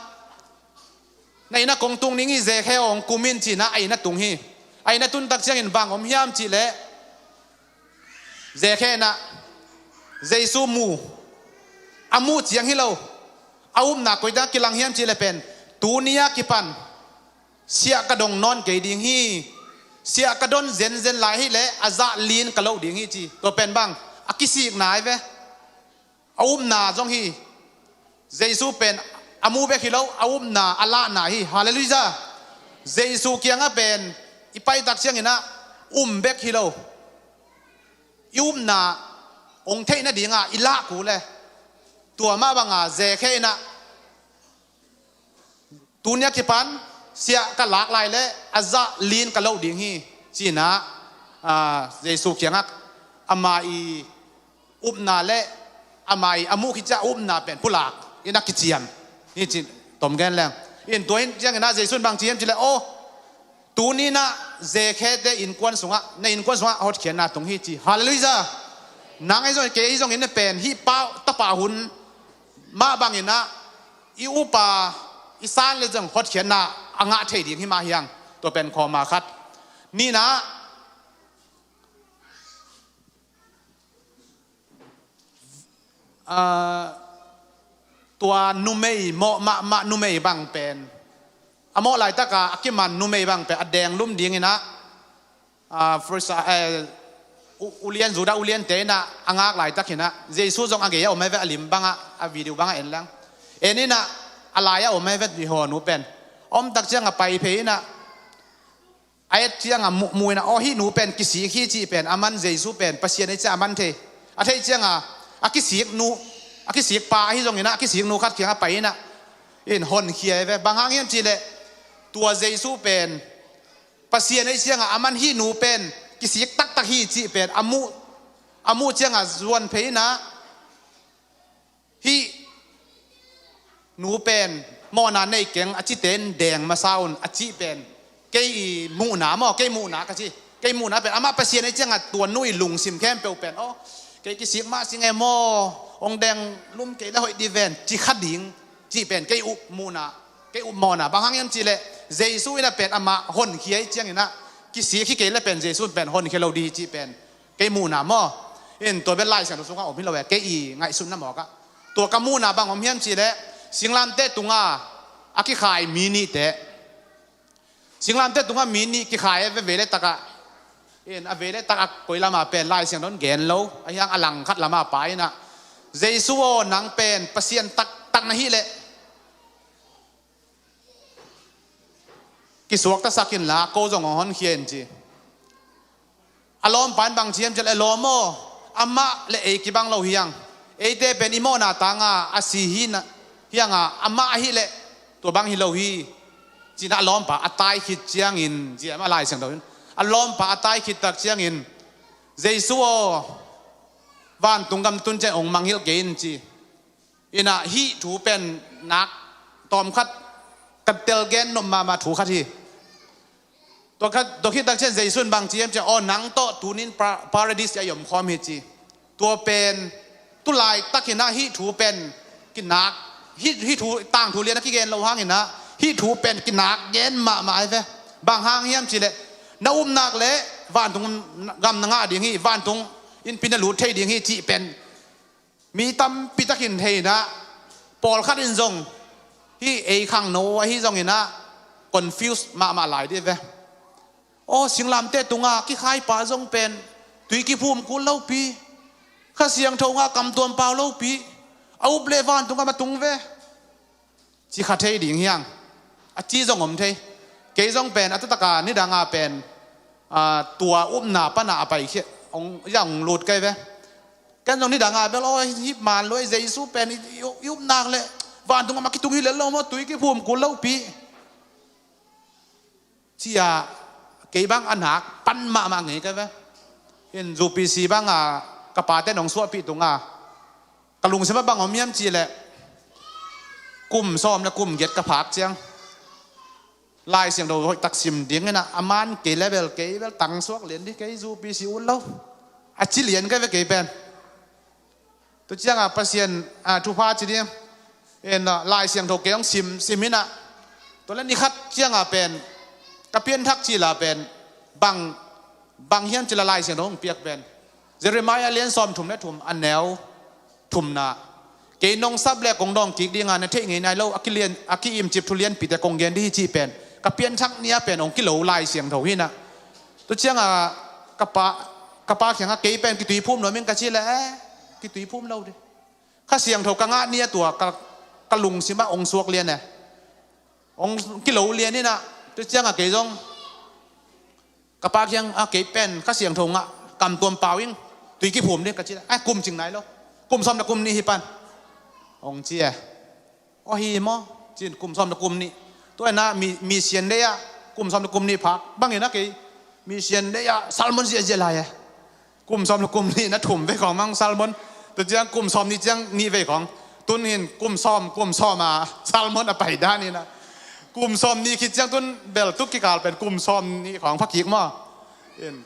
na inn ah kong tung ning hi Zekhe aw hong kum in ci inah a inn ah tung hi. A inn ah tun tak ciangin bang om hiam cih leh Zekhe inah Jesu mu a muh ciang hi lo a upna koitak kilang hiam cih leh pen tuni a kipan siah ka dong nawn kei ding hi. Siah ka don zenzen lai hi leh a zah lin ka loh ding hi ci. Tua pen bang a kisikna ai ve. A upna zong hi. Jesu pen a mu bek hi lo a upna a lahna hi. Halleluiah. Jesu kiangah pen i paitak ciangin ah um bek hi lo i upna hong theih nadingah i lah kul e. Tua mah bangah Zekhe inah tuni a kipan siah ka lak lai leh a zah lin ka loh ding hi ci inah, ah, Jesu kiangah ama i upna le ama i a muh khit ciah a upna pen pulak inah kiciam hi ci. Tom gen leng in tua in ciangin ah Jesu in bang ci hiam cih leh aw tuni inah Zekhe te innkuan sungah na innkuan sungah hotkhiatna tung hi ci. Halleluiah. Nang ahi zong kei ahi zongin na pen hih pa tapa hun mah bangin ah i upa i san le zong hotkhiatna a ngah thei ding hi mah hiang. Tua pen khawma khat. Nihna ah, tua numei, mawh mahmah numei bang pen, a mawh laitaka a kiman numei bang pen a deng lum dingin ah, ah, first, ah, eh, u-, ulian, Judah uliante in ah a ngak laitakin ah Jesu zong a gei a om hi ve, a lim bangah, a video bangah en leng. En in ah a lai a om hi ve, i haw nu pen. A om tak ciang a pai phei in ah, a et ciang a mu, mu in ah, aw, hih nu pen kisik hi cih pen, a man Jesu pen Pasian hi ciang a man thei. A theih ciang a, a kisik nu, a kisik pa ahi zongin ah, a kisik nu khat kiang a pai in ah, in honkhia hi ve. Bang hang hiam cih leh, tua Jesu pen Pasian hi ciang a, a man hih nu pen kisik taktak hi cih pen a mu, a mu ciang a zuan phei in ah, hih nu pen mawhna nei keng, a cite in deng masa un, a cih pen kei i muhna maw, kei muhna ka ci. Kei muhna pen amah Pasian hi ciang a, tua nu i lungsim khempeuh pen, aw, kei kisik mah sing e maw, hong deng lum kei le hoih dih ven, ci kha ding cih pen kei up muhna, kei up mawhna. Bang hang hiam cih leh, Jesu in ah pen amah honkhia hi ciangin ah, kisik hi kei le pen Jesu in pen honkhia lo dih hi cih pen kei muhna maw. In tua bel Lai Siangtho sungah om hi lo e, kei i ngaihsutna mawk ah. Tua ka muhna bang om hiam cih leh, singlamteh tungah a kikhai mi nihte. Singlamteh tungah mi nih kikhai e ve, vele takah. In a vele takah koi lamah pen Lai Siangtho in gen lo, a hiang a langkhat lamah pa in ah, Jesu aw, nang pen Pasian taktak na hih leh, kisuaktasak inla, ko zong hong honkhia in ci. A lawmpa in bang ci hiam cih leh, lawm aw, amah le ei kibang lo hi hang. Eite pen i mawhna tangah a si hi na, hi hang a, amah ahih leh tua bang hi lo hi, ci-in ah a lawmpa a tai khit ciangin, ci-in ah Lai Siangtho in, a lawmpa a tai khit tak ciangin, Jesu aw, vantung gam tun ciang hong mangngilh kei in ci. In ah hih thu pen nak tawmkhat ka tel gen nop mahmah thu khat hi. Tua khat, tua khit tak ciang Jesu in bang ci hiam cih leh, aw, nang tawh tunin pa-, Paradis ah i om khawm hi ci. Tua pen, tu laitakin ah hih thu pen kinak, hih, hih thu, tangthu lian a kigen lo hangin ah, hih thu pen kinak gen mahmah hi ve. Bang hang hiam cih leh, na upna leh vantung gam na ngah ding hi, vantung innpi na lut thei ding hi cih pen mi tampi takin thei in ah, pawlkhat in zong, hih ei khangno ahi zongin ah, confuse mahmah lai dih ve. Aw, singlamteh tungah kikhaipa zong pen tui kiphum kul lopi, Kha Siangtho ngah kamtuam pau lopi, a up leh vantung gam a tung ve, ci kha thei ding hi hang, a ci zong om thei. Kei zong pen a taktak a nidang a pen, ah, tua upna pan a pai khia, hong, ya hong lut kei ve. Ken zong nidang a bel, aw, hih man lua, Jesu pen i, i, i upna leh vantung gam a kitung hi lel lo maw, tui kiphum kul lopi, ci-a kei bang a nak pan mahmah ngei ka ve. In U P C bang a ka pate in hong suahpih tung a, ka lungsim ah bang om hiam cih leh, kum sawm le kum giat ka phak ciang Lai Siangtho hoih tak sim ding in ah, a man kei le bel, kei bel tang suak lian dih, kei U P C ut lo, a ci lian ka ve kei pen. Tu ciang a Pasian, ah, thupha ci ding. In, ah, Lai Siangtho kei hong sim, sim in ah, tua leh ni khat ciang a pen, ka pianthak cil a pen, bang, bang hiam cih leh Lai Siangtho hong piak pen, Jeremiah lian sawmthum le thum, a neu thumna, kei nong sap leh kong dawng kik ding a, na theih ngei nai lo a kilian, a ki-imcip thu lianpite kong gen dih hi cih pen, ka pianthak ni a pen hong kilo Lai Siangtho hi in ah. Tu ciang a ka pa, ka pa kiang ah kei pen kituiphum nuam ing ka cih leh, eh, kituiphum lo dih. Kha Siangtho ka ngah ni a tua ka, ka lungsim ah hong suak lian e. Hong kilo lian in ah, tu ciang a kei zong ka pa kiang ah, kei pen Kha Siangtho ngah kamtuam pau ing, tui kiphum dih ka cih leh, eh, kum cing nai lo, kum sawm le kum nih hi pan, hong ci e. Aw, hi maw, ci-in kum sawm le kum nih. Tua in ah mi, mission day ah kum sawm le kum nih phak bang in ah kei mission day ah sermon ziahziah lai e. Kum sawm le kum nih na thum vei khawng mang sermon. Tu ciang kum sawm nih ciang nih vei khawng. Tun in kum sawm, kum sawm a sermon a pai dan in ah, kum sawm nih khit ciang tun bel tu kikal pen kum sawm nih khawng pha kik maw. In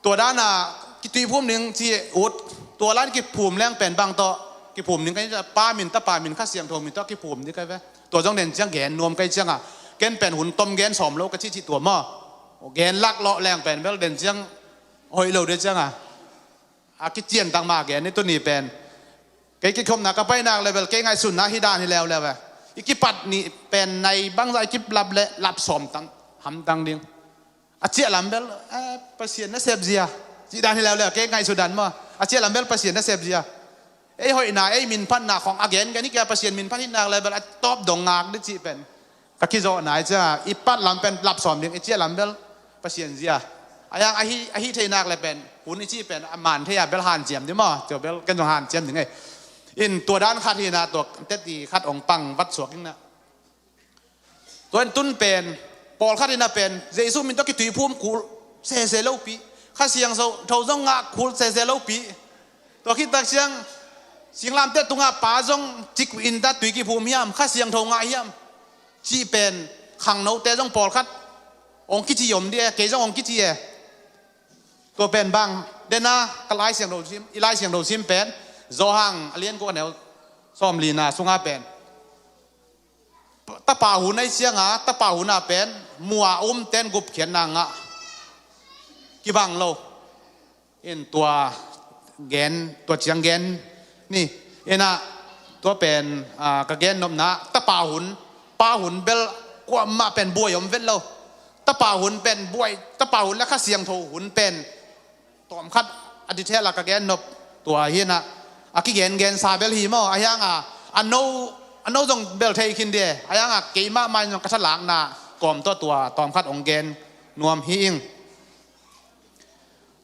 tua dan a kituiphum ding ci ut, tua lai kiphum leng pen bang tawh kiphum ding ka hi, Pa min, Tapa min, Kha Siangtho min tawh kiphum ding ka hi ve. Tua zong den ciang gen nuam ka hi ciang a, ken pen hun tom gen sawm lo ka cih cih tua maw. Gen laklawh leng pen bel den ciang hoih lo dih ciang a, a kician tak mah gen ni. Tuni pen Kei kikhopna ka painak le bel kei ngaihsutna hi dan hi leuleu e. I kipat nih pen nai bangzah i kilap le lap sawm tang hamtang ding. A ciah lam bel, eh, Pasian nasep zia. Cih dan hi leuleu, kei ngaihsut dan maw. A ciah lam bel Pasian nasep zia. Ei hoihna, ei minphatna khong a gengen hi kei a, Pasian minphat hi nak le bel a tawp dong ngak ding cih pen ka kizawhna hi ciang a, i pat lam pen lap sawm ding, i ciah lam bel Pasian zia. A yang ahi, ahi thei nak le pen hun i cih pen a man thei a bel hanciam ding maw. Tua bel ken zong hanciam ding ei. In tua dan khat hi na, tua teti khat ong pang vat suak ing na. Tua in tun pen pawlkhat in a pen Jesu min tawh kituiphum kul sese lopi, Kha Siangtho zong ngah kul sese lopi. Tua khit tak ciang singlamteh tungah pa zong cik in ta tui kiphum hiam, Kha Siangtho ngah hiam cih pen khangnote zong pawlkhat ong kici om dih e, kei zong ong kici e. Tua pen bang, dena ka Lai Siangtho sim, i Lai Siangtho sim pen Johan a lian guk a neu sawmlina sunga pen tapa hun ahi cianga, tapa huna pen mua um ten gupkhiatna ngah kibang lo. In tua gen, tua ciang gen ni. Ina tua pen, ah, ka gen nopna, tapa hun, pa hun bel kuamah pen buai om vet lo. Tapa hun pen buai, tapa hun le Kha Siangtho hun pen tawmkhat a detail a ka gen nop tua hi na, a kigen gensa bel hi maw, a hianga a no, a no zong bel thei khin dih e, a hianga keimah mai zong ka thalakna kawm tawh tua tawmkhat ong gen nuam hi ing.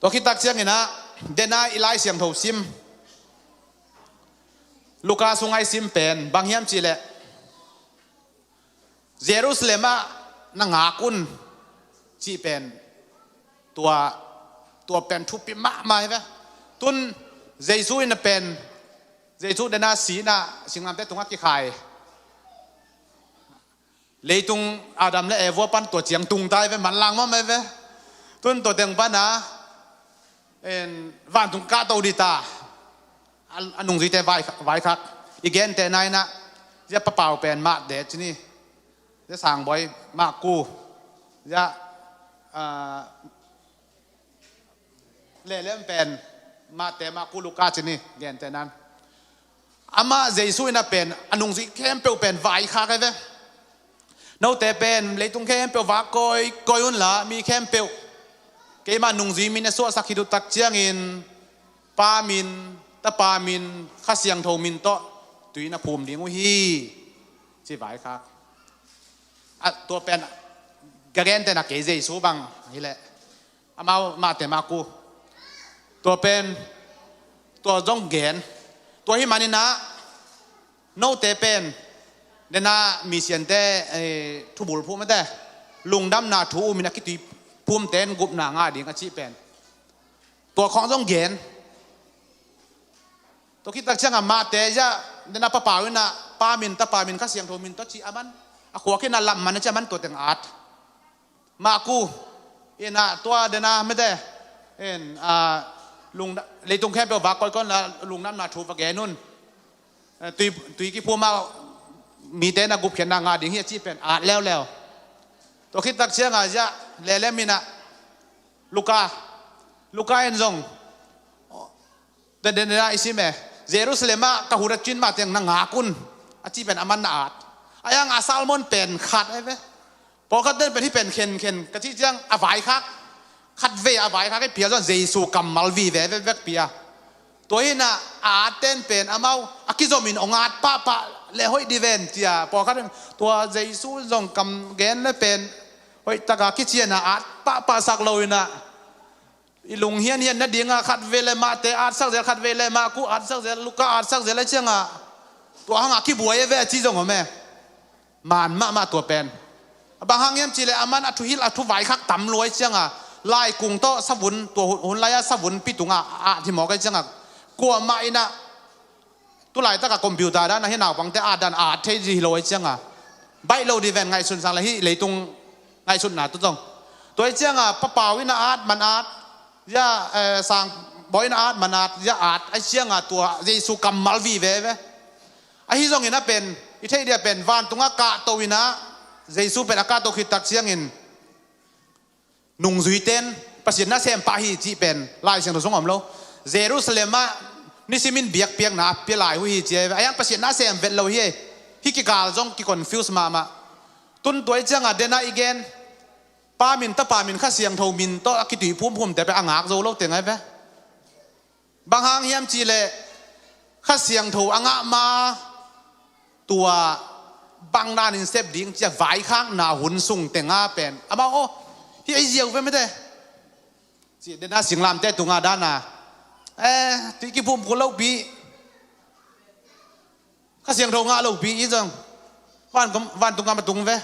Tua khit tak ciangin a, dena i Lai Siangtho sim, Luka sunga i sim pen bang hiam cihleh, Jerusalem ah na ngak un cih pen tua, tua pen thupi mahmah hi ve. Tun Jesu in a pen, Jesu dena sihna singlamteh tungah kikhai. Leitung Adam le Eva pan tua ciang tung ta hi ve, manlang mahmah hi ve. Tun tua teng pana en, vantung kahto dih ta. A, a nungzuite vai, vaikhak. I gente na ina, zia papau pen Mate ci ni, zia sangbawi Maku, zia, ah, lelem pen Mate, Maku, Luka ci ni, gente nan. Amah Jesu in a pen a nungzui khempeuh pen vaikhak hi ve. Note pen leitung khempeuh vak kawikawi unla, mi khempeuh keima nungzui min a suahsak khit uh tak ciangin Pa min, Tapa min, Kha Siangtho min tawh tui na phum ding uh hi, ci vaikhak. A, tua pen ka gente na kei Jesu bang hileh amau Mate, Maku. Tua pen, tua zong gen. Tua hi manin a, note pen, dena misiante, eh, thubul phum ate, lungdamna thu um in a kituiphum ten gupna ngah ding a cih pen, tua khong zong gen. Tua khit tak cianga Mate zia, dena papau in a Pa min, Tapa min, Kha Siangtho min tawh ci a man, a khuak in a lam man a ci a man tua teng at. Maku in a tua dena mete in, ah, lungna-, leitung khempeuh vak kawikawi unla, lungdamna thu va gen un. Eh, tui, tui kiphum a mite na gupkhiatna ngah ding hi a cih pen at leuleu. Tua khit tak cianga zia lelem in a Luka, Luka in zong, den, den, den a i sim e, Jerusalem ah ka hun a cin mah teng na ngak un a cih pen a man na at. A hianga sermon pen khat hi ve. Pawlkhat ten pen hih pen khenkhen ka cih ciang a vaikhak, khatvei a vaikhak hi phial zong Jesu kammal vive vekvek pi a. Tua hi na a at ten pen amau a kizom in ong at pahpah le hoih dih ven cia. Pawlkhat ten tua Jesu zong kam gen le pen hoih taka kician a at pahpah sak lo in a, i lunghianhian nadinga khatvei le Mate atsak zel, khatvei le Maku atsak zel, Luka atsak zel a cianga tua hanga kibuai a ve a ci zong om e. Man mahmah tua pen. A bang hang hiam cihleh a man a thuhilh a thu vaikhak tam lua a cianga, laikung tawh savun, tua hun, hun lai-a savun pi tunga a at hi mawk a cianga, kuamah in a tulaitaka computer dan a hi naupangte at dan at thei zi hi lo a cianga, baih lo dih ven ngaihsun sang le hih leitung ngaihsutna tu zong. Tua a cianga papau in a at man at, zia, eh, sangbawi in a at man at, zia at a cianga tua Jesu kammal vive ve. Ahi zongin a pen, i theih dia pen, vantunga kahto in a, Jesu pen a kahto khit tak ciangin, nungzuiten, Pasian nasem pah hi cih pen, Lai Siangtho sung om lo. Jerusalem ah, Nisimin biakpiakna a pia lai uh hi ci a hi ve. A hiang Pasian na sem vet lo hi. Hih kikal zong kiconfuse mahmah. Tun tua ih cianga dena i gen, Pa min, Tapa min, Kha Siangtho min tawh a kitui phumphumte pen a ngak zo lo teng a hi ve. Bang hang hiam cihleh Kha Siangtho a ngah ma tua bang danin sep ding cia vaikhakna hun sung tenga pen amau aw, hih ei ziau ve mete. Ci dena singlamte tunga dana, eh, tui kiphumphum lopi, Kha Siangtho ngah lopi i zong vantung gam a tung ve.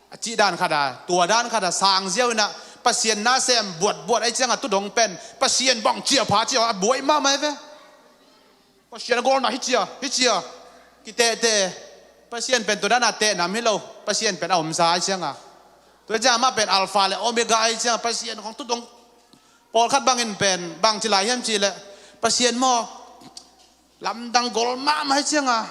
A cih dan khata, tua dan khata sang ziau inah Pasian na sem buatbuat a ih cianga tudong pen Pasian bang cia pha cia a buai mahmah ve. Pasian a gawlna hi cia, hi cia. Kitehte. Pasian pen tua dana tehnam hi lo. Pasian pen a omsa a ih cianga. Tua cianga amah pen Alpha le Omega a ih cianga Pasian khong tudong. Pawlkhat bangin pen bang ci lai hiam cihleh, Pasian maw, lamdang gol mahmah hi cianga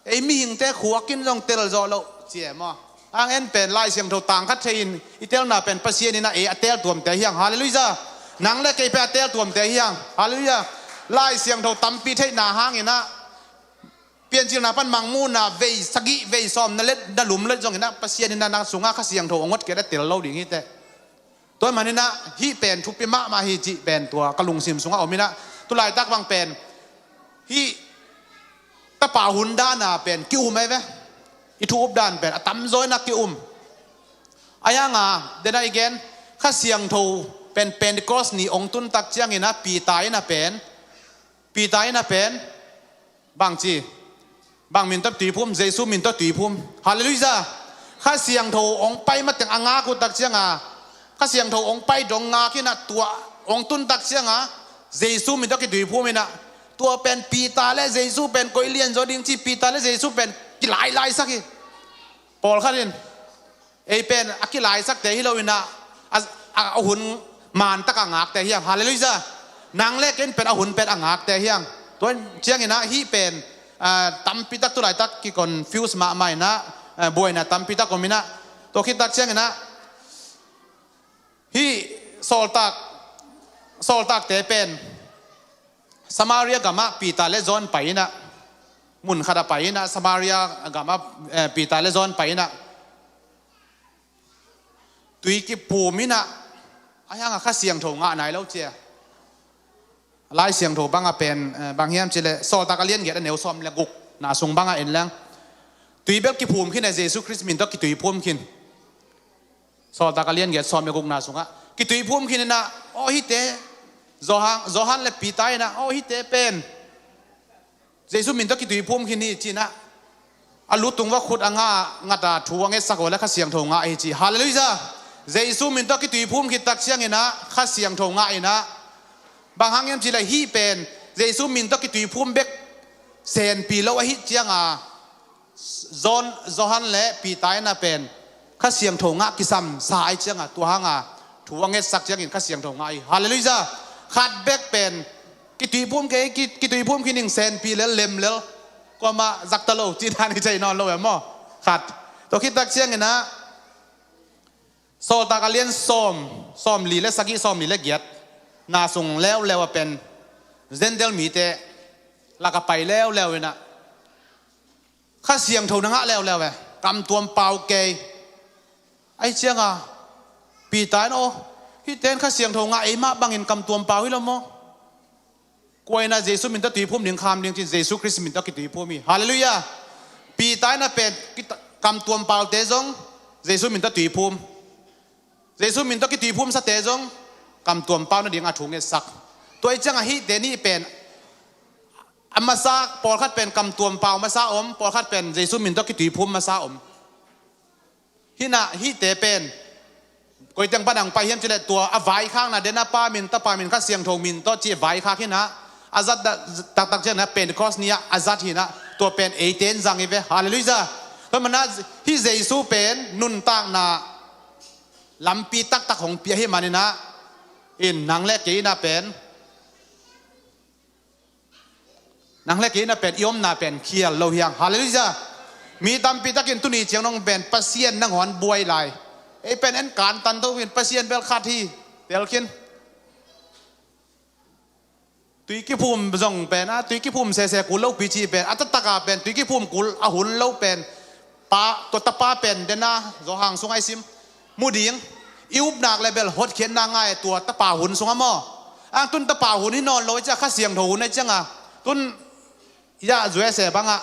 ei mihingte khuakin zong tel zawh loh ci e maw? Ang en pen Lai Siangtho tangkhat thei in i telna pen Pasian inah ei a tel tuamte hiang. Halleluiah. Nang le kei pen a tel tuamte hiang. Halleluiah. Lai Siangtho tampi theihna hanginah Piancilna pan Mangmuhna vei sagih vei sawm na let na lum let zonginah Pasian inah na sungah Kha Siangtho a ngot kei a tel lo ding hi teh. Tua maninah hih pen thupi mahmah hi cih pen tua ka lungsim sungah om inah tulaitak bang pen hih tapa hun dana pen ki-um ai ve. I thu up dan pen a tamzaw inah ki-um. A hianga dena i gen Kha Siangtho pen Pentecost ni ong tuntak cianginah Peter inah pen Peter inah pen bang ci, bang min tawh tuiphum, Jesu min tawh tuiphum. Halleluiah. Kha Siangtho ong pai mateng a ngak uh tak cianga Kha Siangtho ong pai dong ngak inah tua ong tun tak cianga Jesu min tawh kituiphum inah tua pen Peter le Jesu pen koi lianzaw ding ci Peter le Jesu pen kilailaisak hi. Pawlkhat in ei pen a kilaisakte hi lo inah a, a, a hun mantak a ngakte hiang. Halleluiah. Nang le ken pen a hun pen a ngakte hiang. Tua cianginah hih pen tampitak tulaitak kiconfuse mahmah inah buaina tampitak om inah tua khittak cianginah hih sawltak sawltakte pen Samaria gamah Peter le John pai inah mun khatah pai inah Samaria gamah Peter le John pai inah tui kiphum inah a hianga Kha Siangtho ngah nai lo cia. Lai Siangtho banga pen bang hiam cihleh Sawltak a lian giat a neu sawm le gukna sung banga en leng tui bel kiphum khin a Jesu Khrist min tawh kituiphum khin. Sawltak a lian giat sawm le gukna sungah kituiphum khin inah aw hihte Johan, Johan le Peter inah aw hihte pen Jesu min tawh kituiphum khin hi cinah a lu tung va khut a nga ngata thu a ngetsak uh le Kha Siangtho ngah hi ci. Halleluiah. Jesu min tawh kituiphum khittak cianginah Kha Siangtho ngah inah bang hang hiam cihleh hih pen Jesu min tawh kituiphum bek senpi lo ahi cianga John, Johan le Peter inah pen Kha Siangtho ngah kisamsa ai cianga tua hanga thu a ngetsak ciangin Kha Siangtho ngah hi. Halleluiah. Khat bek pen kituiphum kei kituiphum khin ing senpi lel lem lel kuamah zakta lo cih dan hi thei nawn lo em maw? Khat. Tua khittak cianginah Sawltak a lian sawm, sawm li le sagih, sawm li le giat na sung leuleu a pen Gentile mite laka pai leuleu inah Kha Siangtho na ngah leuleu e. Kamtuam pau kei. Ahi cianga Peter in aw hihte in Kha Siangtho ngah ei mah bangin kamtuam pau hi lo maw? Kua inah Jesu min tawh tuiphum ding kham ding cin Jesu Khrist min tawh kituiphum hi. Halleluiah. Peter inah pen kamtuam paute zong Jesu min tawh tuiphum. Jesu min tawh kituiphum sate zong kamtuam pau nading a thu ngetsak. Tua ih cianga hihte nih pen a masa pawlkhat pen kamtuam pau masa om pawlkhat pen Jesu min tawh kituiphum masa om. Hinah hihte pen koiteng pan ang pai hiam cileh tua a vaikhakna dena Pa min Tapa min Kha Siangtho min tawh ci vaikhak hinah a zat taktak cianah Pentecost ni-ah a zat hinah tua pen eite in zang hi ve. Halleluiah. Tua manah hih Jesu pen nuntakna lampi taktak hong pia hi maninah in nang le kei inah pen nang le kei inah pen i omna pen khial lo hiang. Halleluiah. Mi tampi takin tuni ciang nong pen Pasian nangawn buai lai. Ei pen en kantan to in Pasian bel khat hi. Telkhin Tuikiphum zong pen a, tuikiphum sese kul lopi cih pen a, taktak a pen tuikiphum kul a hun lo pen pa, tua tapa pen den a, Zawhang sung a i sim mu ding. I upna level hotkhiatna ngai tua tapa hun sung a maw. A tun tapa hun hi nawn lo i ciang, Kha Siangtho hun a i ciang a, tun i a zuese bang a,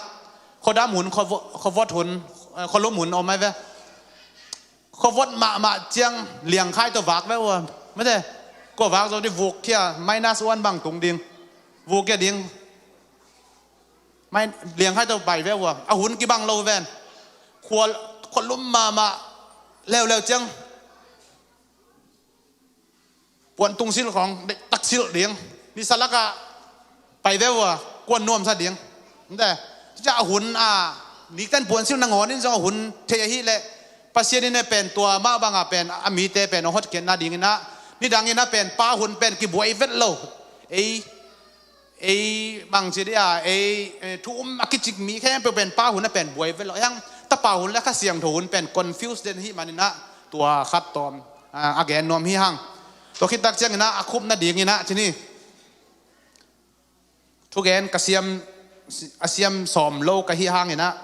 khuadam hun, khuavo-, khuavot hun, eh, khualum hun om ai ve. Khuavot mahmah ciang liangkhai tawh vak ve ua. Mate, kua vak zo di, vuk khia, minus one bang tung ding. Vuk khia ding. Mai, liangkhai tawh pai ve ua. A hun kibang lo ven. Khua, khualum mahmah leuleu ciang puan tung silh khawng, dek tak silh ding. Nisa lak ah pai ve ua, kuan nuamsa ding. Nte, tua a hun a, nikten puan silh nangawn in zong a hun thei ahih leh, Pasian in a pen tua mah bang a pen a mite pen a hotkhiatna ding in a, nidang in a pen pa hun pen kibuai vet lo. Ei, ei bang ci dia, ei, eh, thu um a kicik mi khempeuh pen pa hun a pen buai vet lo. Hiang tapa hun le Kha Siangtho hun pen confuse den ahih manin a, tua khat tawm, ah, a gen nuam hi hang. Tua khit tak ciang in a, a khupna ding in a, ci ni. Thugen ka siam, a siam sawm lo ka hih hang in a,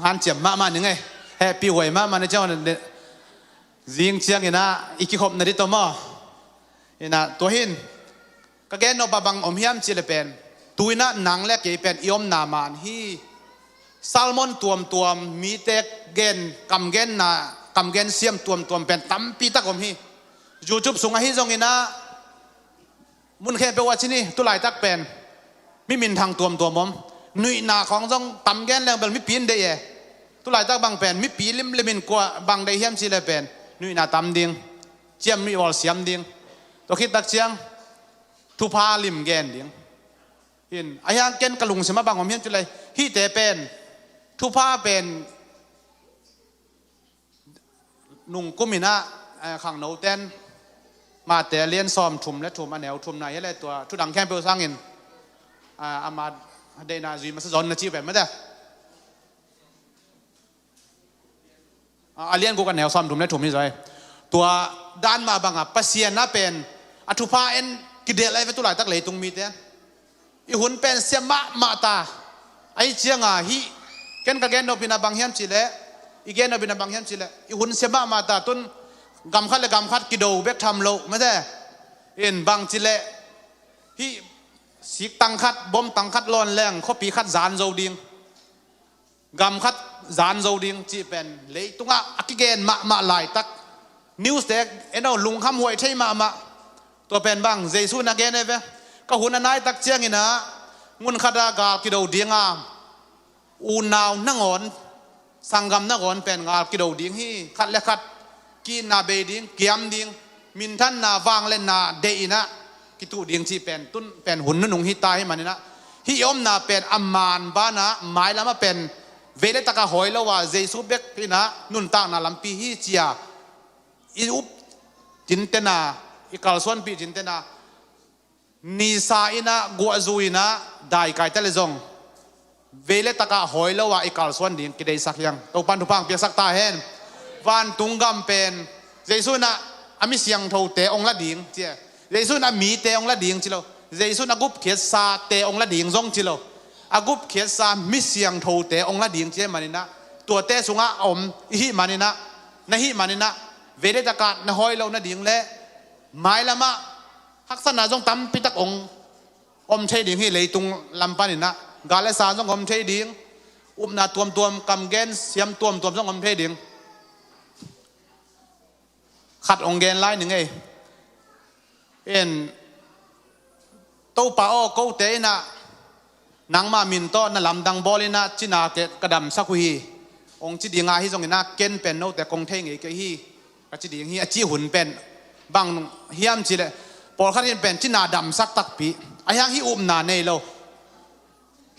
hanciam mahmah ning ei. Hehpih huai mahmah ni ciang, zing ciang in a, i kikhopna di tawh maw. In a, tua hin, ka gen nop a bang om hiam cih leh pen, tu in a nang le kei pen i omna man hi. Sermon tuamtuam, mite gen, kam genna, kam gen siam tuamtuam pen tampi tak om hi. YouTube sung ahi zong in a, mun khempeuh ah ci ni, tu laitak pen mi minthang tuamtuam om. Nuihna khawng zong tam gen leng bel mipi in deih e. Tu laitak bang pen mipi limlim in kua bang deih hiam cih leh pen nuihna tam ding, ciam nuih bawl siam ding. Tua khit tak ciang thupha lim gen ding. In, a hiang ken ka lungsim a bang om hiam cih leh, hihte pen, thupha pen, nung kum in a, eh, khangnote'n Matthai a lian sawm thum le thum, a neu thum na hi leh, tua thudang khempeuh sangin, ah, ama deihna zui masa zaw in na ci pen mate. A, a lian guk a neu sawm thum le thum hi zaw hi. Tua dan mah bang a Pasian a pen a thupha en kidelh lai ve tu laitak leitung mite. I hun pen sia mahmah ta. Ahi ciang a hih, ken ka gen nop in a bang hiam cih leh, i gen nop in a bang hiam cih leh, i hun sia mahmah ta, tun gam khat le gam khat kido bek tham lo, mate. In bang cih leh, hih sik tang khat, bom tang khat lawn leng, khuapi khat zan zo ding. Gam khat zan zo ding cih pen leitung ah a kigen mahmah laitak. News te en o, lungkham huai thei mahmah. Tua pen bang, Jesu in a gen e ve. Ka hun a nai tak ciang in a, mun khat a gal kido ding a, unau nangawn, sanggam nangawn pen gal kido ding hi. Khat le khat ki-itna bei ding, kiam ding, minthanna, vangliatna deih in a kituh ding cih pen, tun pen hun nunung hi ta ahih manin a, hih i omna pen a man ban a, mailam ah pen vei le tak a hawi lo a, Jesu bek in a nuntakna lampi hi ci a i up cinten a, i kalsuanpih cinten a, nisa in a, guah zu in a, dai kai ta leh zong vei le tak a hawi lo a i kalsuan ding kideihsak hi hang. Topa'n thupha hong piaksak ta hen. Vantung gam pen Jesu in a, a mi siangthote hong la ding ci e. Jesu in a mite hong la ding ci lo. Jesu in a gupkhiatsate hong la ding zong ci lo. A gupkhiatsa mi siangthote hong la ding ci ahih manin a, tuate sungah a om i hih manin a, na hih manin a, vei le tak a na hawi lo nading le mailam ah haksatna zong tampi tak hong om thei ding hi. Leitung lam pan in a, gal le sa zong om thei ding, upna tuamtuam, kam gen siam tuamtuam zong om thei ding. Khat hong gen lai ning ei. En, Topa aw, kote in a, nangma min tawh na lamdang bawl in a, cina ke ka damsak uh hi, hong ci ding a, ahi zongin a, ken pen note kong thei ngei kei hi, ka ci ding hi, a cih hun pen bang hiam cih leh, pawlkhat in pen cina damsak takpi, ahi hang hih upna nei lo.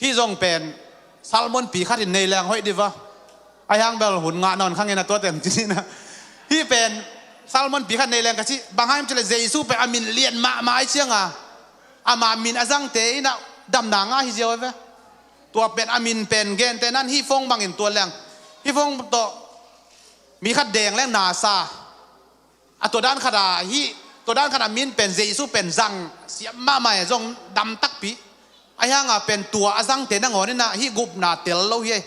Hih zong pen sermon pi khat in nei leng hoih di va. Ahi hang bel hun ngah nawn kha ing a, tua teng ci ni in a. Hih pen sermon pi khat nei leng ka ci, bang hang hiam cih leh Jesu pen a min lian mahmah ahih ciang a, ama min a zangte in a damna ngah hi ziau ve. Tua pen a min pen gente nan hih phone bangin tua leng, hih phone tawh mi khat deng leng na sa. A tua dan khat a hih Tua dan khat a min pen Jesu pen zang siam mahmah e, zong dam takpi. Ahi hanga pen tua a zangte nangawn inah hih gupna tel lo hi e.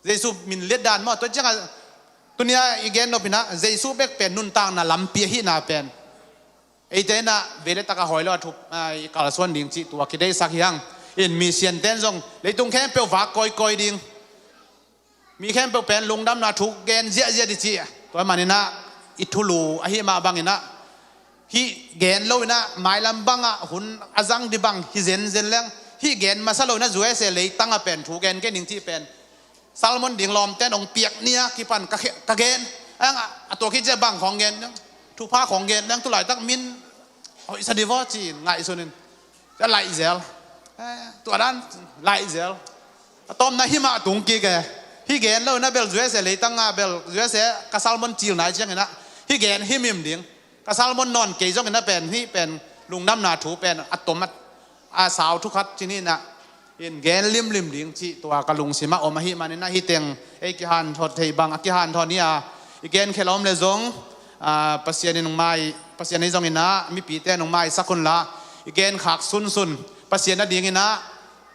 Jesu min liat dan maw, tua cianga tunia i gen nop inah Jesu bek pen nuntakna lampi ahihna pen eite inah vei le taka hawi lo a thup, a, i kalsuan ding cih tua kideihsak hi hang. In misianten zong leitung khempeuh vak kawikawi ding, mi khempeuh pen lungdamna thu gen ziahziah ding cih. Tua maninah i thulu ahi mah banginah hih gen lo inah mailam bangah hun a zang ding bang hi zenzen leng, hih gen masa lo inah U S A leitangah pen thu gen kei ning cih pen sermon ding lawmten hong piak ni a kipan ka khe-, ka gen. Ang a, a tua khit ciah bang khawng gen, thupha khawng gen, nang tu laitak min hoihsa ding vaw ci-in ngaihsun in. Cia laih zel. Eh, tua dan laih zel. A tawpna himah tung kik e. Hih gen lo inah bel U S A leitangah bel U S A ka sermon cil nai cianginah hih gen himhim ding. Ka sermon nawn kei zongin a pen hih pen lungdamna thu pen a tom a, a sau thu khat ci-in inah in gen limlim ding cih tua ka lungsimah om ahih maninah hih teng ei kihanthawn theih bang a kihanthawn hi a, i gen khelh a om le zong, a, Pasian in hong mai, Pasian in zong inah mipite in hong maisak hunla i gen khak sunsun. Pasian adinginah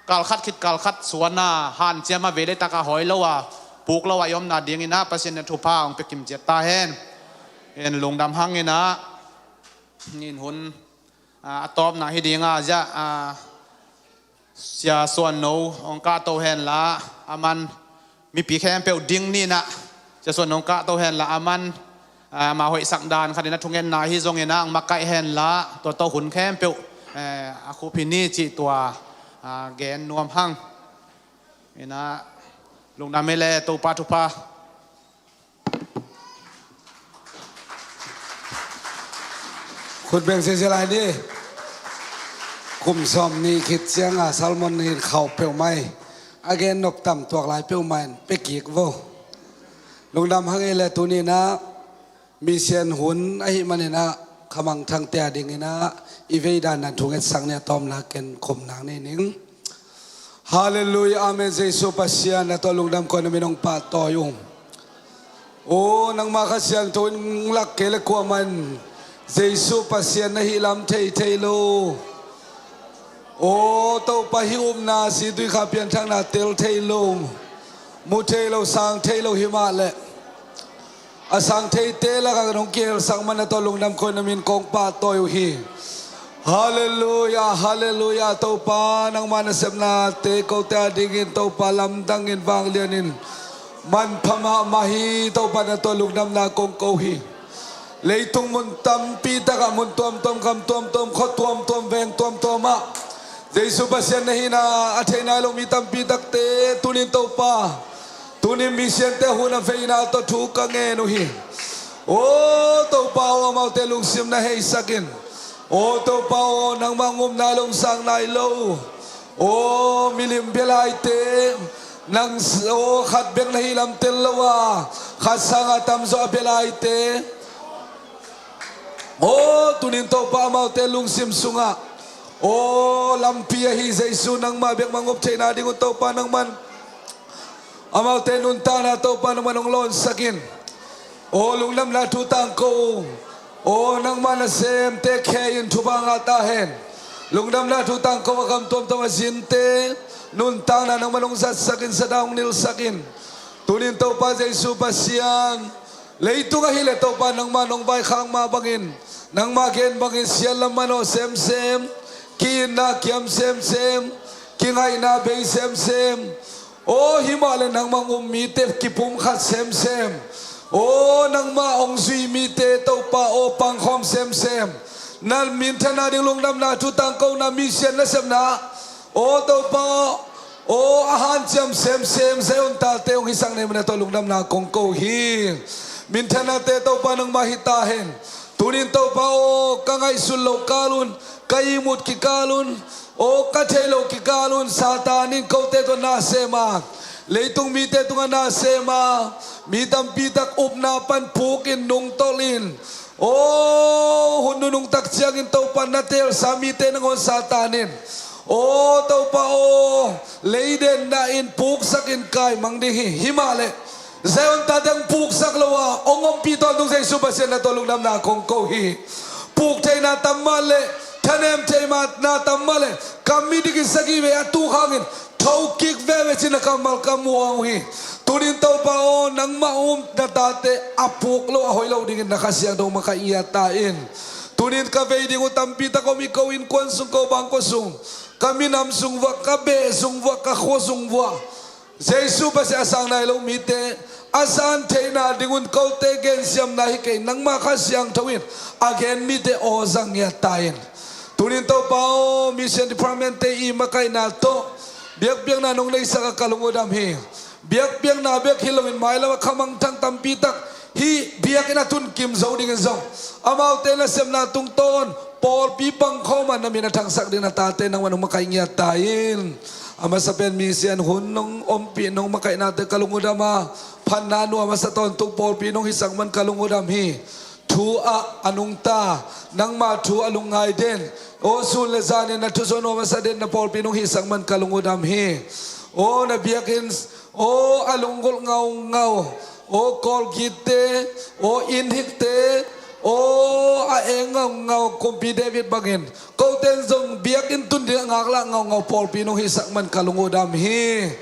kalkhat khit kalkhat suan a hanciam a vei le taka hawi lo a puk lo a i omna dinginah Pasian in a thupha hong pia kimciat ta hen. In lungdam hanginah in hun, a, a tawpna hi dinga ziah, a, Sia Suan No hong kahto henla aman mipi khempeuh ding ninah Sia Suan No hong kahto henla aman, a, ama hoihsak dan khatin a thungetna hi zonginah hong makaih henla tua tawh hun khempeuh, eh, a khup hi ni cih tua, a, gen nuam hang. Inah lungdam hi le Topa thupha. Khut beng sese lai ni. Kum sawm nih khit cianga sermon in khauh peuhmah hi. A gen nop tam tuak lai peuhmah in pia kik vo. Lungdam hang ei le tuninah misian hun ahih maninah khamangthangte a dinginah i veidan nan thungetsak ni a tawmna ken khum nang ni ning. Halleluiah, amen. Jesu Pasian na tawh lungdam kawina min hong pahtawi ung. O, nangma Kha Siangtho in lak kei le kuaman Jesu Pasian na hih lam thei thei lo. O Topa, hih upna si tuikha pianthakna tel thei lo, mu thei lo, sang thei lo hi mah leh a sang theite lakah kan hong kihelsak man na tawh lungdam kawina min kong pahtawi uh hi. Halleluiah, halleluiah. Topa, nangma nasepnate kote a dingin Topa lamdangin vanglianin manpha mahmah hi. Topa na tawh lungdamna kong ko hi. Leitung mun tampi takah mun tuamtuam, gam tuamtuam, khua tuamtuam, veng tuamtuamah Jesu Pasian na hihna a thei nai lo mi tampi takte tunin Topa, tunin misiante hun a veina tawh thu ka ngen uh hi. O Topa aw, amaute lungsim na heisakin. O Topa aw, nangmah hong um nai lo, hong sang nai lo. O milim bialaite, nang s-, o khat bek na hih lam tel lo a, khat sanga tamzaw a bialaite. O tunin Topa amaute lungsim sungah o lampi ahi Jesu nangmah bek mangop theihna ding uh Topa nangman amaute nuntakna Topa nangman hong lawnsakin. O lungdamna thu tangko uh, o nangmah nasemte khe in thupha ngah ta hen. Lungdamna thu tangko a gam tuamtuam a zinte nuntakna nangman hong zatsakin, zatna hong nilsakin. Tunin Topa Jesu Pasian, leitung ahih leh Topa nangmah nong vaikhak mah bangin, nangmah gen bangin siatlam manawh semsem, ki-itna kiam semsem, kingaihna bei semsem. Aw, himah leh nangmah hong um mite kipumkhat semsem. Aw, nangmah hong zui mite Topa aw pangkhawm semsem. Na minthanna ding lungdamna thu tangkona misian nasepna aw Topa aw, a hanciam semsem Zion tate hong hisak na hih manin a tawh lungdamna kong ko hi. Minthannate Topa nangmah hi ta hen. Tunin Topa aw, ka ngaihsut loh kal un, ka ihmut kikal un, aw ka theih loh kikal un Satan in kote tungah na sem a, leitung mite tungah na sem a, mi tampi tak upna pan puk in nungtolh in, aw hun nunung tak ciangin Topa na teelsa mite nangawn Satan in aw Topa aw, leidenna in puksak in kaimang ding hi. Himah leh Zion tate hong puksak lo a hong ompih tawntung Jesu Pasian na tawh lungdamna kong ko hi. puk theihna tam mah leh, thanem theihna tam mah leh, ka mit dikit sagih vei a tuk hangin thokik veve cih na kammal ka muang uh hi. Tunin Topa aw, nangmah um na tate a puk lo a hoih lo dingin na Kha Siangtho makaih ngiat ta in. Tunin ka vei ding uh tampi tak om hi, ko innkuan sung, ko bangkua sung, ka minam sung vuah, ka beh sung vuah, ka khua sung vuah, Jesu Pasian a sang nai lo mite a san theihna ding un kote gensiamna hi kei, nangmah Kha Siangtho in a gen mite aw zang ngiat ta in. Tunin Topa aw, Mission Department te i makaihna tawh biakpiakna nong neisak a ka lung uh dam hi. Biakpiakna bek hi loin mailam a khamangthang tampi tak hih biakinn a tun kim zo dingin zong, amaute nasepna tungtawn pawlpi pangkhawm a na min a thangsak ding na tate nangmah nong makaih ngiat ta in. A masa pen Mission hun nong ompih nong makaihnate ka lung uh dam a, phatna nuam a sa tawntung pawlpi nong hisak man ka lung uh dam hi. Thu ah a nungta, nangma thu a lungngai den, aw sun le zanin na thusuah nuam a sa den na pawlpi nong hisak man ka lung uh dam hi. Aw na biakinn, aw a lunggulh ngaungau, aw kawlgitte, aw innhikte, aw a eng ngaungau kumpi David bangin kote in zong biakinn tun ding a ngaklah ngaungau pawlpi nong hisak man ka lung uh dam hi.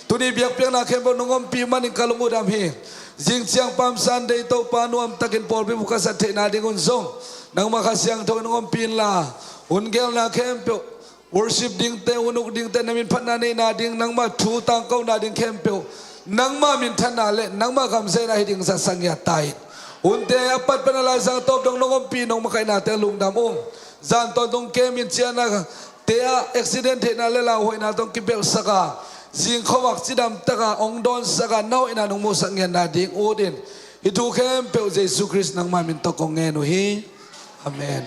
Tuni biakpiakna khempeuh nong ompih manin ka lung uh dam hi. Zing ciang Palm Sunday Topa nuamtakin pawlpi buk a sat theihna ding un zong nangmah Kha Siangtho in nong ompih inla, hun gelna khempeuh, worship dingte, hun uk dingte, na min phatna neihna ding, nangmah thu tangkona ding khempeuh nangmah minthanna le nangmah gamzeina hi ding zat sang ngiat ta in. Hunte a pat pan a Lai Siangtho tawp dong nong ompih nong makaihnate lungdam ung. Zan tawntung kem in ciahna te ah accident theihna le lauhuaina tawh kipelhsak a, zing khuavak cidam tak a hong dawnsak a na hoihna nong musak ngiatna ding ut in. Hih thu khempeuh Jesu Khrist nangmah min tawh kong ngen uh hi. Amen.